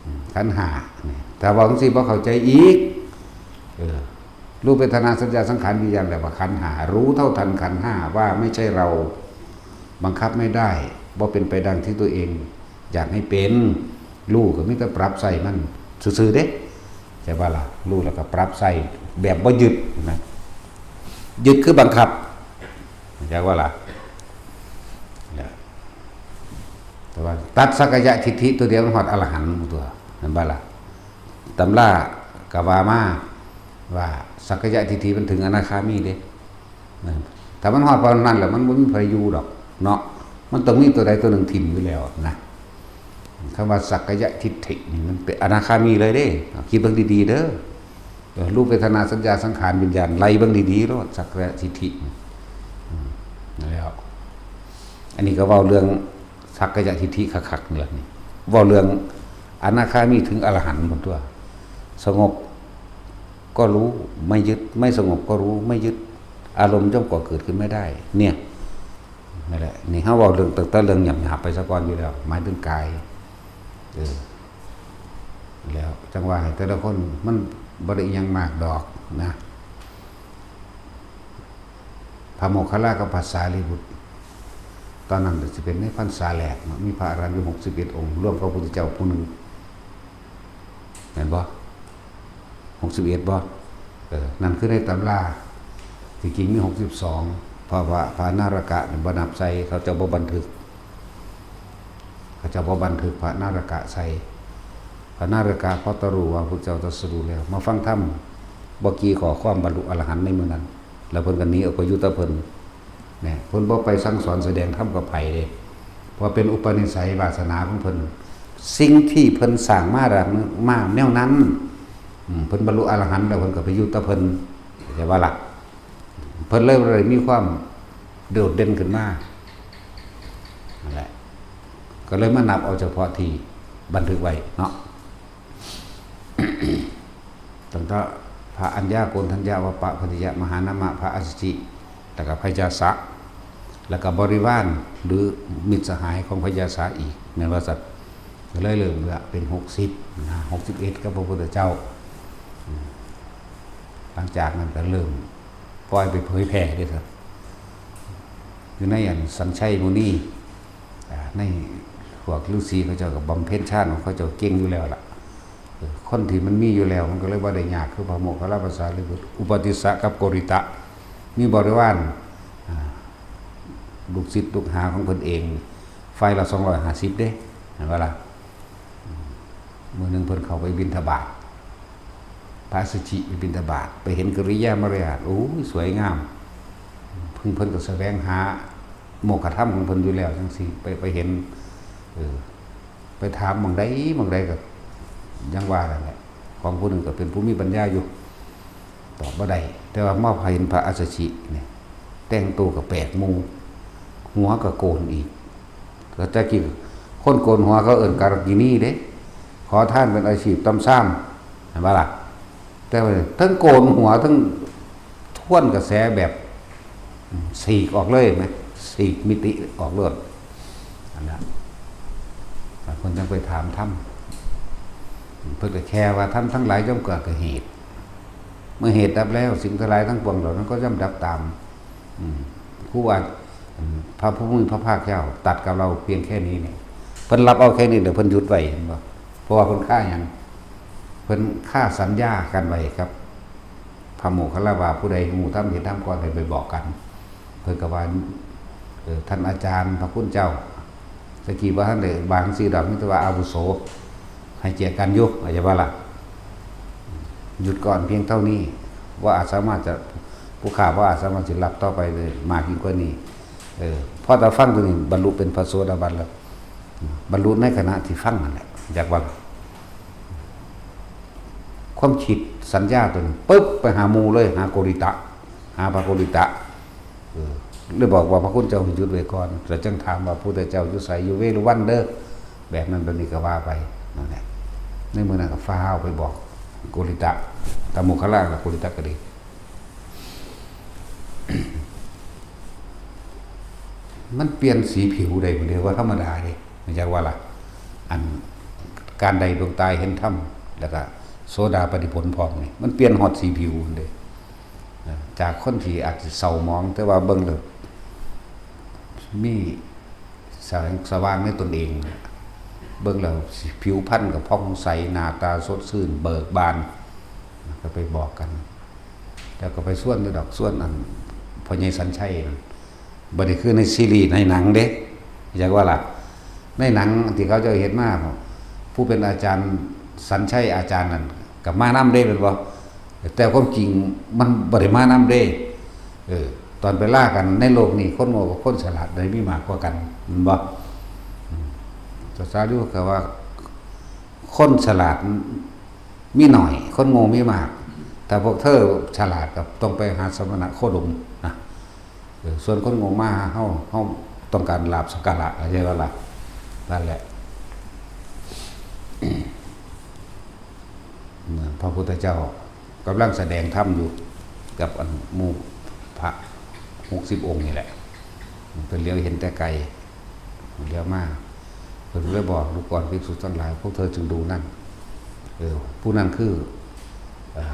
อืม ขันธ์ห้านี่ ถ้าเว้าจั่งซี้บ่เข้าใจอีก เออ รูป เวทนา สัญญา สังขาร วิญญาณ แปลว่าขันธ์ห้า รู้เท่าทันขันธ์ห้าว่าไม่ใช่เรา บังคับไม่ได้ บ่เป็นไปดังที่ตัวเองอยากให้เป็น รู้ก็มีแต่ปรับใช้มันซื่อๆเด้ ใช่บ่ล่ะ รู้แล้วก็ปรับใช้แบบบ่ยึดนะ ยึดคือบังคับ เข้าใจบ่ล่ะ เนี่ย แต่ว่าตัดสักกายทิฏฐิตัวเดียวมันฮอดอรหันต์ตัว เห็นบ่ล่ะ ตำราก็ว่ามาว่าสักกายทิฏฐิมันถึงอนาคามีเด้ นะ ถ้ามันฮอดปานนั้นแล้วมันบ่มีไผอยู่ดอกเนาะ มันต้องมีตัวใดตัวหนึ่งถิ่มอยู่แล้วนะ คำว่าสักกายทิฏฐินี่มันเป็นอนาคามีเลยเด้ เอาคิดเบิ่งดีๆเด้อ เออ รูป เวทนา สัญญา สังขาร วิญญาณ ไล่เบิ่งดีๆโลด สักกายทิฏฐิ อืม นั่นแหละ อันนี้ก็เว้าเรื่องสักกายทิฏฐิคักๆนี่แหละนี่ เว้าเรื่องอนาคามีถึงอรหันต์พุ้นตัว สงบก็รู้ไม่ยึด ไม่สงบก็รู้ไม่ยึด อารมณ์ย่อมก่อเกิดขึ้นไม่ได้ เนี่ย นั่นแหละ นี่เฮาเว้าเรื่อง ตั้งแต่เรื่องหยาบๆไปซะก่อนอยู่แล้ว หมายถึงกาย เออ แล้วจั่งว่าให้แต่ละคนมันบ่ได้อิหยังมากดอกนะ พระโมคคัลลากับพระสารีบุตร ตอนนั้นสิเป็นในพรรษาแรกเนาะ มีพระอรหันต์อยู่หกสิบเอ็ดองค์ รวมกับพระพุทธเจ้าผู้หนึ่ง แม่นบ่ หกสิบเอ็ดบ่ เออ นั่นคือในตำรา ที่จริงมีหกสิบสอง เพราะว่าพระนารกะนี่บ่นับใส่ เขาเจ้าบ่บันทึก เขาเจ้าบ่บันทึกพระนารกะใส่ พระนารกะพอตะรู้ว่าพุทธเจ้าตรัสรู้แล้ว มาฟังธรรม บ่กี่ข้อความบรรลุอรหันต์ในมื้อนั้น แล้วเพิ่นก็หนีออกไปอยู่แต่เพิ่น เนี่ย เพิ่นบ่ไปสั่งสอนแสดงธรรมกับไผเด้ เพราะเป็นอุปนิสัยวาสนาของเพิ่น สิ่งที่เพิ่นสร้างมาดังมาแนวนั้น อืม เพิ่นบรรลุอรหันต์แล้วเพิ่นก็ไปอยู่แต่เพิ่น เข้าใจบ่ล่ะ เพิ่นเลยบ่ได้มีความโดดเด่นขึ้นมา นั่นแหละ ก็เลยมานับเอาเฉพาะที่บันทึกไว้เนาะ ตั้งแต่พระอัญญา โกณฑัญญะ วัปปะ ภัททิยะ มหานามะ พระอัสสชิ แล้วก็พญาสะ แล้วก็บริวารหรือมิตรสหายของพญาสะอีก แม่นว่าสัตว์ ก็เลยเริ่มละเป็นหกสิบนะ หกสิบเอ็ดกับพระพุทธเจ้า อืม หลังจากนั้นก็เริ่มปล่อยไปเผยแผ่เด้อครับ อยู่ในอันสัญชัยมุนี อ่า ในพวกฤาษีเขาเจ้าก็บำเพ็ญฌานของเขาเจ้าเก่งอยู่แล้วล่ะ เออ คนที่มันมีอยู่แล้วมันก็เลยบ่ได้ยาก คือพระโมคคัลลาภาษาลิบุตร อุปติสสะกับโกริตะ มีบริวาร อ่า ลูกศิษย์ลูกหาของเพิ่นเอง ฝ่ายละสองร้อยห้าสิบเด้ เห็นบ่ล่ะ มื้อหนึ่งเพิ่นเข้าไปบิณฑบาต พระอัสสชิไปบิณฑบาต ไปเห็นกิริยามารยาท โอ้ย สวยงาม เพิ่น เพิ่นก็แสวงหาโมกขธรรมของเพิ่นอยู่แล้วจั่งซี้ ไป ไปเห็น เออ ไปถามหม่องใดหม่องใดก็ยังว่านั่นแหละ ของผู้หนึ่งก็เป็นผู้มีปัญญาอยู่ ตอบบ่ได้ แต่ว่ามาเห็นพระอัสสชิเนี่ย แต่งตัวก็แปลกหมู่ หัวก็โกนอีก ก็แต่กี้คนโกนหัวเขาเอิ้นการกินีเด้ ขอทานเป็นอาชีพต่ำซาม เห็นบ่ล่ะ แต่ว่าทั้งโกนหัวทั้งทวนกระแสแบบ อืม ฉีกออกเลยไหม ฉีกมิติออกเลย อันนั้น บางคนจั่งไปถามธรรม เพิ่นก็แค่ว่าธรรมทั้งหลายย่อมเกิดกับเหตุ เมื่อเหตุดับแล้ว สิ่งทั้งหลายทั้งปวงเหล่านั้นก็ย่อมดับตาม อืม ผู้ว่า อืม พระผู้มีพระภาคเจ้าตรัสกับเราเพียงแค่นี้เนี่ย เพิ่นรับเอาแค่นี้เดี๋ยวเพิ่นหยุดไว้ เห็นบ่ เพราะว่าเพิ่นฆ่าหยัง เพิ่นฆ่าสัญญากันไว้ครับ พระโมคคัลลาว่าผู้ใดฮู้ธรรมเห็นธรรมก่อนให้ไปบอกกัน เพิ่นก็ว่า เออ ท่านอาจารย์พระคุณเจ้า ตะกี้ว่าท่านได้บางสีดอก มีแต่ว่าอาวุโส ให้เกียรติกันอยู่ อาจจะว่าล่ะ หยุดก่อนเพียงเท่านี้ ว่าอาจสามารถจะ ผู้ข้าว่าอาจสามารถจะรับต่อไปเลย มากยิ่งกว่านี้ เออ พอแต่ฟังตัวนี้ บรรลุเป็นพระโสดาบันแล้ว บรรลุในขณะที่ฟังนั่นแหละ อยากว่า ความคิดสัญญาตัวนี้ ปึ๊บ ไปหาหมู่เลย หาโกริตะ หาพระโกริตะ เออ เลยบอกว่า พระคุณเจ้าหยุดไว้ก่อน แล้วจึงถามว่า พุทธเจ้าอยู่ไส อยู่เวฬุวันเด้อ แบบนั้นแบบนี้ก็ว่าไป นั่นแหละ ในมื้อนั้นก็ฟ้าวไปบอกโกริตะ ตะโมคคัลลากับโกริตะก็ดี มันเปลี่ยนสีผิวได้บ่เด้ ว่าธรรมดาเด้ มันจักว่าล่ะ อัน การได้ดวงตาเห็นธรรม แล้วก็โสดาปัตติผลพร้อมนี่ มันเปลี่ยนฮอดสีผิวเด้ จากคนที่อาจจะเศร้าหมอง แต่ว่าเบิ่งแล้ว มีแสงสว่างในตนเอง เบิ่งแล้วผิวพรรณก็ผ่องใส หน้าตาสดชื่น เบิกบาน ก็ไปบอกกัน แล้วก็ไปชวนอยู่ดอก ชวนอัน พ่อใหญ่สัญชัยนั่น บ่ได้คือในซีรีส์ในหนังเด้ อยากว่าล่ะ ในหนังที่เขาเจ้าเฮ็ดมา ผู้เป็นอาจารย์สัญชัยอาจารย์นั่นก็มานำเด้ แม่นบ่ แต่ความจริงมันบ่ได้มานำเด้ เออ ตอนไปลากันในโลกนี้ คนโง่กับคนฉลาดได้มีมากกว่ากัน แม่นบ่ อืม พระสารีบุตรก็ว่า คนฉลาดมีน้อย คนโง่มีมาก ถ้าพวกเธอฉลาดก็ต้องไปหาสมณะโคดมนะ เออ ส่วนคนโง่มาหาเฮา เฮาต้องการลาภสักการะ เข้าใจบ่ล่ะ นั่นแหละ พระพุทธเจ้ากำลังแสดงธรรมอยู่กับอันหมู่พระหกสิบองค์นี่แหละ เพิ่นเหลียวเห็นแต่ไกล เหลียวมา เพิ่นเลยบอก ดูก่อนภิกษุทั้งหลาย พวกเธอจงดูนั่น เออ ผู้นั้นคือ อ่า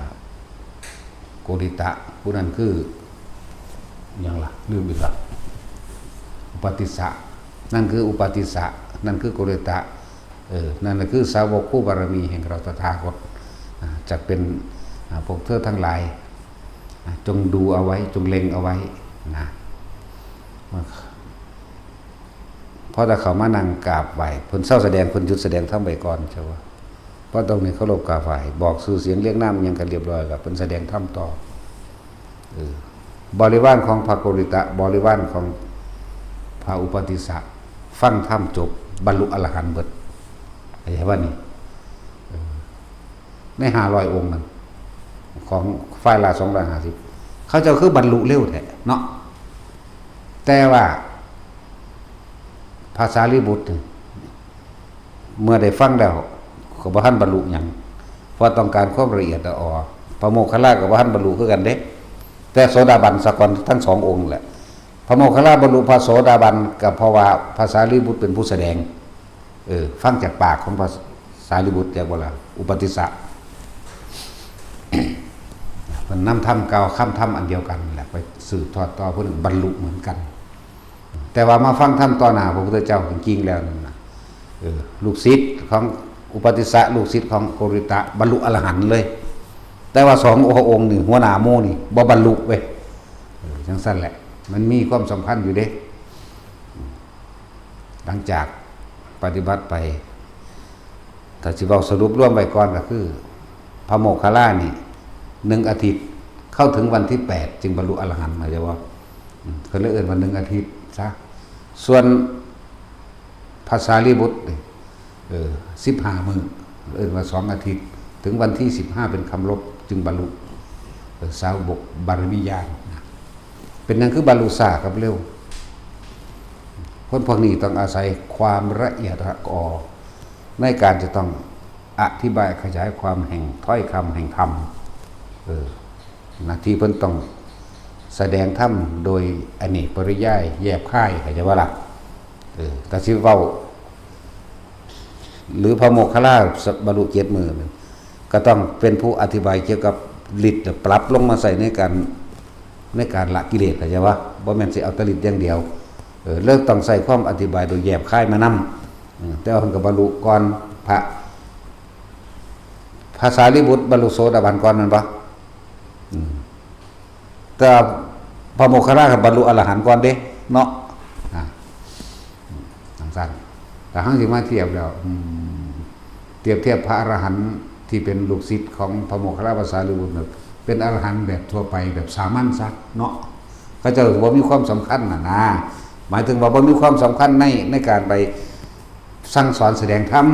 โกริตะ ผู้นั้นคือ หยังล่ะ ลืมอีกละ อุปาติสสะ นั่นคืออุปาติสสะ นั่นคือโกริตะ เออ นั่นแหละคือสาวกคู่บารมีแห่งเราตถาคต อ่า จักเป็น อ่า พวกเธอทั้งหลาย อ่า จงดูเอาไว้ จงเล็งเอาไว้นะ พอแต่เขามานั่งกราบไหว้ เพิ่นเซาแสดง เพิ่นหยุดแสดงธรรมไว้ก่อน เจ้าว่า เพราะตรงนี้เคารพกราบไหว้ บอกชื่อเสียงเรียงนามอิหยังกันเรียบร้อยแล้ว เพิ่นแสดงธรรมต่อ เออ บริวารของพระโกริตะ บริวารของพระอุปาติสสะ ฟังธรรมจบ บรรลุอรหันต์เบิด เข้าใจบ่นี่ เออ ในห้าร้อยองค์นั่น ของฝ่ายละสองร้อยห้าสิบ เขาเจ้าคือบรรลุเร็วแท้เนาะ แต่ว่า พระสารีบุตรนี่ เมื่อได้ฟังแล้ว ก็บ่ทันบรรลุหยัง เพราะต้องการความละเอียดละออ พระโมคคัลลาก็บ่ทันบรรลุคือกันเด้ แต่โสดาบันซะก่อนทั้งสององค์แหละ พระโมคคัลลาบรรลุพระโสดาบันก็เพราะว่าพระสารีบุตรเป็นผู้แสดง เออ ฟังจากปากของพระสารีบุตร เรียกว่าละอุปาติสสะ เพิ่นนำธรรมกล่าวคำธรรมอันเดียวกันแหละ ไปสืบทอดต่อ เพิ่นบรรลุเหมือนกัน แต่ว่ามาฟังธรรมต่อหน้าพระพุทธเจ้าจริงๆแล้วนั่นนะ เออ ลูกศิษย์ของอุปาติสสะ ลูกศิษย์ของโกริตะ บรรลุอรหันต์เลย แต่ว่าสององค์นี่ หัวหน้าหมู่นี่บ่บรรลุเว้ย เออ จังซั่นแหละ มันมีความสำคัญอยู่เด้ หลังจากปฏิบัติไป ถ้าสิเว้าสรุปรวมไว้ก่อนก็คือ พระโมคคัลลานี่ หนึ่งอาทิตย์ เข้าถึงวันที่แปดจึงบรรลุอรหันต์ เข้าใจบ่ อืม เพิ่นเลยเอิ้นว่าหนึ่งอาทิตย์ซะ ส่วนพระสารีบุตรนี่ เออ สิบห้ามื้อ เอิ้นว่าสองอาทิตย์ ถึงวันที่สิบห้าเป็นคำลบ จึงบรรลุ เออ สาวกบารมีญาณนะ เป็นหยังคือบรรลุช้ากับเร็ว คนพวกนี้ต้องอาศัยความละเอียดละออ ในการจะต้องอธิบายขยายความแห่งถ้อยคำแห่งธรรม เออ นะ ที่เพิ่นต้องแสดงธรรมโดยอเนกปริยาย แยบคาย เข้าใจบ่ล่ะ เออ ถ้าสิเว้า หรือพระโมคคัลลาบรรลุเจ็ดมื้อนั่น ก็ต้องเป็นผู้อธิบายเกี่ยวกับ ฤทธิ์น่ะปรับลงมาใส่ในการ ในการละกิเลส เข้าใจบ่ บ่แม่นสิเอาแต่ฤทธิ์อย่างเดียว เออ แล้วต้องใช้ความอธิบายโดยแยบคายมานำ เออ แต่ว่าเพิ่นก็บรรลุก่อนพระ พระสารีบุตรบรรลุโสดาบันก่อนแม่นบ่ อืม แต่พระโมคคัลลานะบรรลุอรหันต์ก่อนเด้ เนาะ อ่า จั่งซั้น แต่เฮาสิมาเทียบแล้ว อืม เทียบเทียบพระอรหันต์ที่เป็นลูกศิษย์ของพระโมคคัลลานะพระสารีบุตรน่ะ เป็นอรหันต์แบบทั่วไปแบบสามัญซะเนาะ เขาเจ้าบ่มีความสำคัญน่ะนะ หมายถึงว่าบ่มีความสำคัญใน ในการไปสั่งสอนแสดงธรรม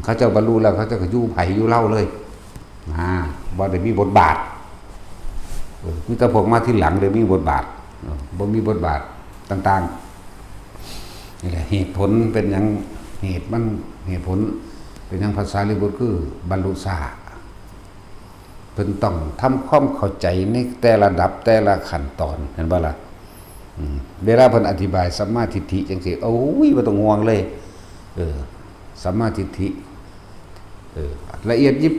เขาเจ้าบรรลุแล้วเขาเจ้าก็อยู่ไผอยู่ลาวเลย อ่า บ่ได้มีบทบาท เออ มีแต่พวกมาทีหลังได้มีบทบาท เออ บ่มีบทบาทต่างๆ นี่แหละเหตุผลเป็นหยัง เหตุมัน เหตุผลเป็นหยังพระสารีบุตรคือบรรลุช้า เพิ่นต้องทำความเข้าใจในแต่ละระดับแต่ละขั้นตอน เห็นบ่ล่ะ อืม เวลาเพิ่นอธิบายสัมมาทิฏฐิจั่งซี้ โอ้ย บ่ต้องห่วงเลย เออ สัมมาทิฏฐิ เออ ละเอียดยิบ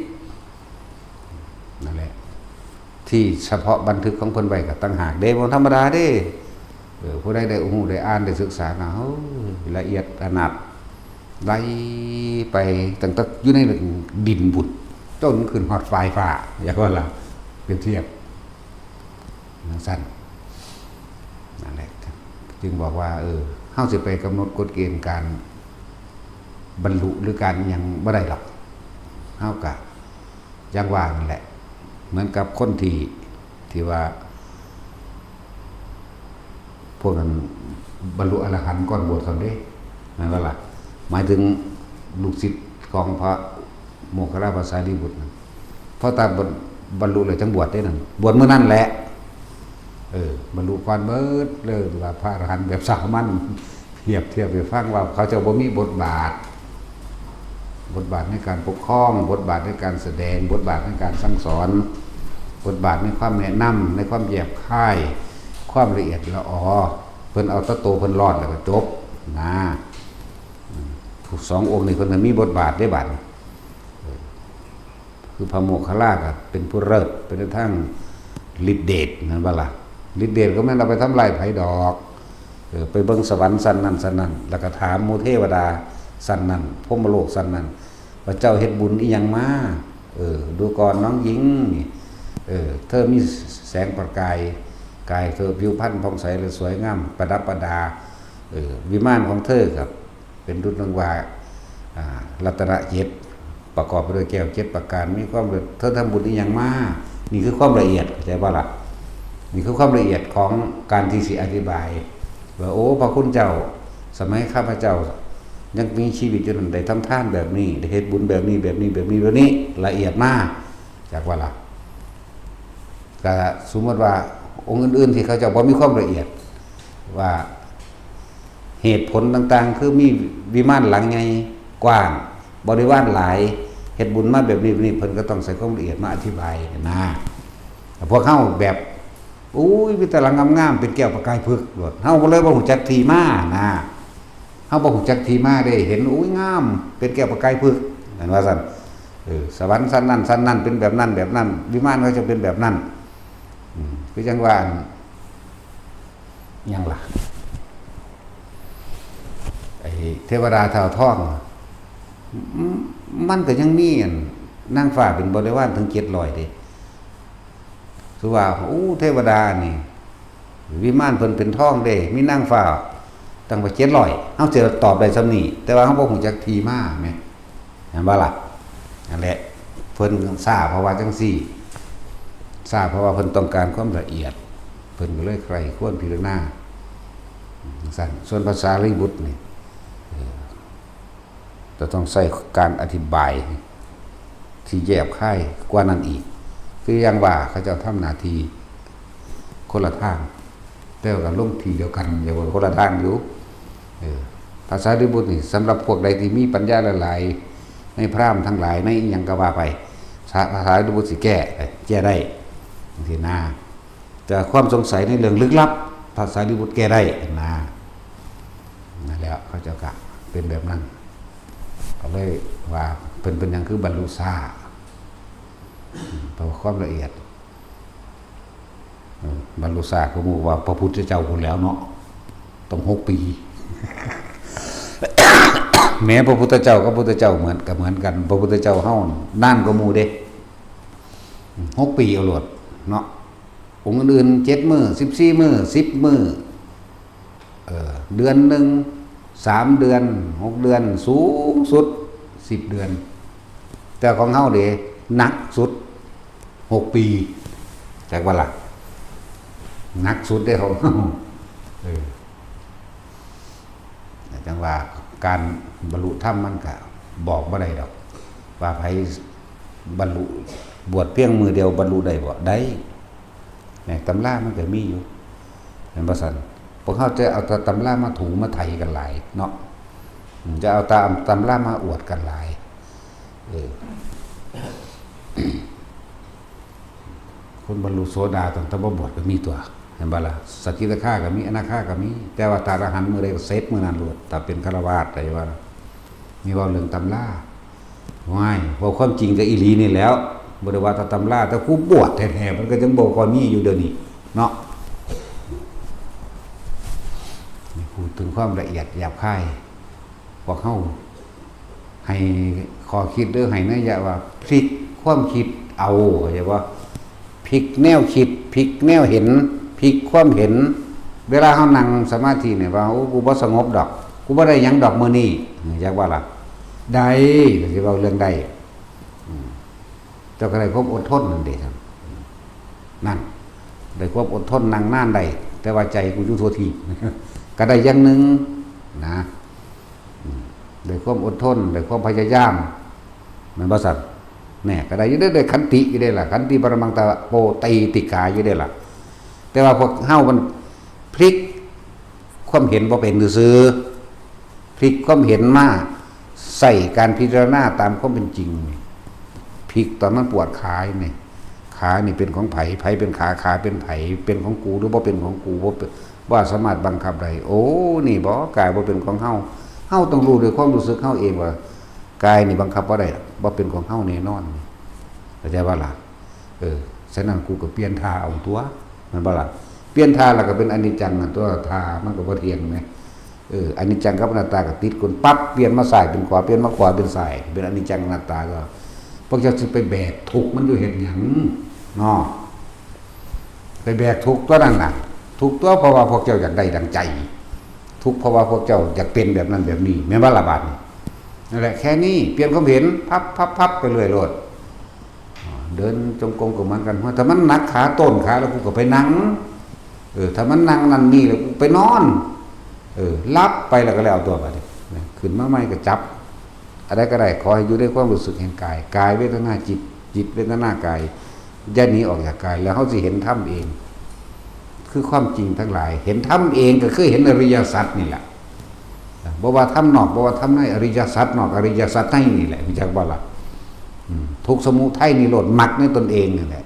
นั่นแหละ ที่เฉพาะบันทึกของเพิ่นไว้ก็ต่างหากเด้ บ่ธรรมดาเด้ เออ ผู้ใดได้ฮู้ได้อ่านได้ศึกษานะ โอ้ย ละเอียดถนัด ไล่ไปตั้งแต่อยู่ในดินพุ้น จนขึ้นฮอดปลายฟ้า อยากว่าล่ะ เปรียบเทียบจั่งซั้น นั่นแหละ จึงบอกว่า เออ เฮาสิไปกำหนดกฎเกณฑ์การบรรลุหรือการอิหยังบ่ได้หรอก เฮากะ อย่างว่านั่นแหละ เหมือนกับคนที่ ที่ว่า พวกนั้นบรรลุอรหันต์ก่อนบวชซั่นเด้ แม่นบ่ล่ะ หมายถึงลูกศิษย์ของพระโมคคัลลานะพระสารีบุตรนะ พอตาบรร บรรลุแล้วจั่งบวชเด้นั่น บวชมื้อนั้นแหละ เออ บรรลุก่อนเบิดเลย ว่าพระอรหันต์แบบสามัญ เทียบ เทียบให้ฟังว่าเขาเจ้าบ่มีบทบาท บทบาทในการปกครอง บทบาทในการแสดง บทบาทในการสั่งสอน บทบาทในความแนะนำ ในความแยบคาย ความละเอียดละออ เพิ่นเอาแต่โตเพิ่นรอดแล้วก็จบ นะ อืม ผู้สององค์นี่เพิ่นก็มีบทบาทเด้บัดนี้ เออ คือพระโมคคัลลาก็เป็นผู้เลิศ เป็นในทางฤทธิเดช แม่นบ่ล่ะ ฤทธิเดชก็แม่นเอาไปทำลายไผดอก เออ ไปเบิ่งสวรรค์ชั้นนั้นชั้นนั้น แล้วก็ถามหมู่เทวดาชั้นนั้น พรหมโลกชั้นนั้น ว่าเจ้าเฮ็ดบุญอิหยังมา เออ ดูก่อนน้องหญิงนี่ เออ เธอมีแสงประกาย กายเธอผิวพรรณผ่องใสและสวยงาม ประดับประดา เออ วิมานของเธอก็เป็นดุจดังว่า อ่า รัตนเจ็ด ประกอบไปด้วยแก้วเจ็ดประการ มีความเลิศ เธอทำบุญอิหยังมา นี่คือความละเอียด เข้าใจบ่ล่ะ นี่คือความละเอียดของการที่สิอธิบาย ว่า โอ้ พระคุณเจ้า สมัยข้าพเจ้ายังมีชีวิตอยู่นั้น ได้ทำทานแบบนี้ ได้เฮ็ดบุญแบบนี้ แบบนี้ แบบนี้ แบบนี้ ละเอียดมาก จักว่าล่ะ ก็สมมติว่าองค์อื่นๆที่เขาเจ้าบ่มีความละเอียด ว่าเหตุผลต่างๆ คือมีวิมานหลังใหญ่กว้าง บริวารหลาย เฮ็ดบุญมาแบบนี้ แบบนี้ เพิ่นก็ต้องใช้ความละเอียดมาอธิบายนะ แต่พวกเฮาแบบ อุ้ย มีแต่หลังงามๆ เป็นแก้วประกายผึกโลด เฮาก็เลยบ่ฮู้จักที่มานะ เฮาบ่ฮู้จักที่มาเด้ เห็น อุ้ย งาม เป็นแก้วประกายผึก นั่นว่าซั่น เออ สวรรค์ชั้นนั้นชั้นนั้นเป็นแบบนั้นแบบนั้น วิมานเขาจะเป็นแบบนั้น อืม คือจั่งว่าอัน หยังล่ะ ไอ้เทวดาเท้าทอง อืม มันก็ยังมีอันนางฟ้าเป็นบริวารถึงเจ็ดร้อยเด้ ถือว่า โอ้ เทวดานี่ วิมานเพิ่นเป็นทองเด้ มีนางฟ้าตั้งว่าเจ็ดร้อย เฮาสิตอบได้ส่ำนี้ แต่ว่าเฮาบ่ฮู้จักที่มาแหม เห็นบ่ล่ะ นั่นแหละ เพิ่นซ่าเพราะว่าจั่งซี้ ซ่าเพราะว่าเพิ่นต้องการความละเอียด เพิ่นก็เลยใคร่ครวญพิจารณาจั่งซั้น ส่วนพระสารีบุตรนี่ เอ่อ จะต้องใช้การอธิบายที่แยบคายกว่านั้นอีก คืออย่างว่าเขาเจ้าทำหน้าที่คนละทาง แต่ว่าก็ลงที่เดียวกัน อย่าว่าคนละทางอยู่ เออ พระสารีบุตรนี่สำหรับพวกใดที่มีปัญญาหลายๆ ในพราหมณ์ทั้งหลาย ในอิหยังก็ว่าไป พระสารีบุตรสิแก้ แก้ได้ จั่งซี้นะ แต่ความสงสัยในเรื่องลึกลับ พระสารีบุตรแก้ได้นะ นั่นแหละ เขาเจ้าก็เป็นแบบนั้น ก็เลยว่าเพิ่นเป็นหยังคือบรรลุช้า เพราะความละเอียด เออ บรรลุช้ากว่าหมู่ว่าพระพุทธเจ้าพู้นแหล้วเนาะ ต้องหกปี แม้พระพุทธเจ้ากับพุทธเจ้าเหมือน ก็เหมือนกัน พระพุทธเจ้าเฮานั่น นานกว่าหมู่เด้ หกปีเอาโลดเนาะ องค์อื่นๆ เจ็ดมื้อ สิบสี่มื้อ สิบมื้อ เออ เดือนหนึ่ง สามเดือน หกเดือน สูงสุด สิบเดือน แต่ของเฮาเด้ หนักสุด หกปี จักว่าล่ะ หนักสุดเด้ของเฮา เออ จั่งว่าการบรรลุธรรมมันก็บอกบ่ได้ดอก ว่าไผบรรลุ บวชเพียงมื้อเดียวบรรลุได้บ่ ได้ แหม ตำรามันก็มีอยู่ แม่นบ่ซั่น พวกเฮาจะเอาแต่ตำรามาถูมาไถกันหลายเนาะ อืม จะเอาตามตำรามาอวดกันหลาย เออ คนบรรลุโสดาตั้งแต่บ่บวชก็มีตัว แม่นบ่ล่ะ สกิทาคาก็มี อนาคาก็มี แต่ว่าถ้าอรหันต์มื้อใดก็เสร็จมื้อนั้นโลด ถ้าเป็นฆราวาส แต่ว่า มีเว้าเรื่องตำรา ว้าย เว้าความจริงก็อีหลีนี่แหล้ว บ่ได้ว่าแต่ตำรา แต่ผู้บวชแท้ๆ มันก็จั่งบ่ค่อยมีอยู่เดี๋ยวนี้เนาะ นี่พูดถึงความละเอียดหยาบคาย พวกเฮาให้ข้อคิดหรือให้นัยยะว่าพลิกความคิดเอา เข้าใจบ่ พลิกแนวคิด พลิกแนวเห็น พลิกความเห็น เวลาเฮานั่งสมาธิเนี่ยว่า โอ้ กูบ่สงบดอก กูบ่ได้หยังดอกมื้อนี้ จักว่าล่ะ ได้ ก็สิเว้าเรื่องได้ อืม เจ้าก็ได้ความอดทนนั่นเด้ครับ นั่น ได้ความอดทนนั่งนานได้ แต่ว่าใจกูอยู่ทั่วทีป ก็ได้อย่างหนึ่งนะ อืม ได้ความอดทน ได้ความพยายาม แม่นบ่ซั่น แน่ ก็ได้อยู่เด้ ได้ขันติอยู่เด้ล่ะ ขันติปรมังตะโปะตีติกาอยู่เด้ล่ะ แต่ว่าพวกเฮามันพลิกความเห็นบ่เป็นซื่อๆ พลิกความเห็นมาใส่การพิจารณาตามความเป็นจริง พลิกตอนมันปวดขานี่ ขานี่เป็นของไผ ไผเป็นขา ขาเป็นไผ เป็นของกูหรือบ่เป็นของกู บ่เป็น บ่สามารถบังคับได้ โอ้ นี่บ่ กายบ่เป็นของเฮา เฮาต้องรู้ด้วยความรู้สึกเฮาเองว่า กายนี่บังคับบ่ได้ บ่เป็นของเฮาแน่นอน เข้าใจบ่ล่ะ เออ ฉะนั้นกูก็เปลี่ยนท่าเอาตัว แม่นบ่ล่ะ เปลี่ยนท่าแล้วก็เป็นอนิจจังนั่นตัว ท่ามันก็บ่เที่ยงแหม เออ อนิจจังกับอนัตตาก็ติดกันปั๊บ เปลี่ยนมาซ้ายเป็นขวา เปลี่ยนมาขวาเป็นซ้าย เป็นอนิจจังอนัตตาก็ พวกเจ้าสิไปแบกทุกข์มันอยู่เฮ็ดหยังเนาะ ไปแบกทุกข์ตัวนั้นน่ะ ทุกข์ตัวเพราะว่าพวกเจ้าอยากได้ดังใจ ทุกข์เพราะว่าพวกเจ้าอยากเป็นแบบนั้นแบบนี้ แม่นบ่ล่ะบาดนี้ นั่นแหละ แค่นี้ เปลี่ยนความเห็น พับ พับ พับไปเรื่อยโลด อ่า เดินจงกรมก็เหมือนกัน ว่าถ้ามันหนักขาต้นขาแล้วกูก็ไปนั่ง เออ ถ้ามันนั่งนั่นนี่แล้วกูไปนอน เออ หลับไปแล้วก็แล้วตัวไป นะ ขึ้นมาใหม่ก็จับ อะไรก็ได้ ขอให้อยู่ในความรู้สึกแห่งกาย กายเวทนาจิต จิตเวทนากาย อย่าหนีออกจากกาย แล้วเฮาสิเห็นธรรมเอง คือความจริงทั้งหลาย เห็นธรรมเองก็คือเห็นอริยสัจนี่แหละ บ่ว่าธรรมนอก บ่ว่าธรรมใน อริยสัจนอก อริยสัจในนี่แหละ รู้จักบ่ล่ะ อืม ทุกข์สมุทัยนิโรธมรรคในตนเองนี่แหละ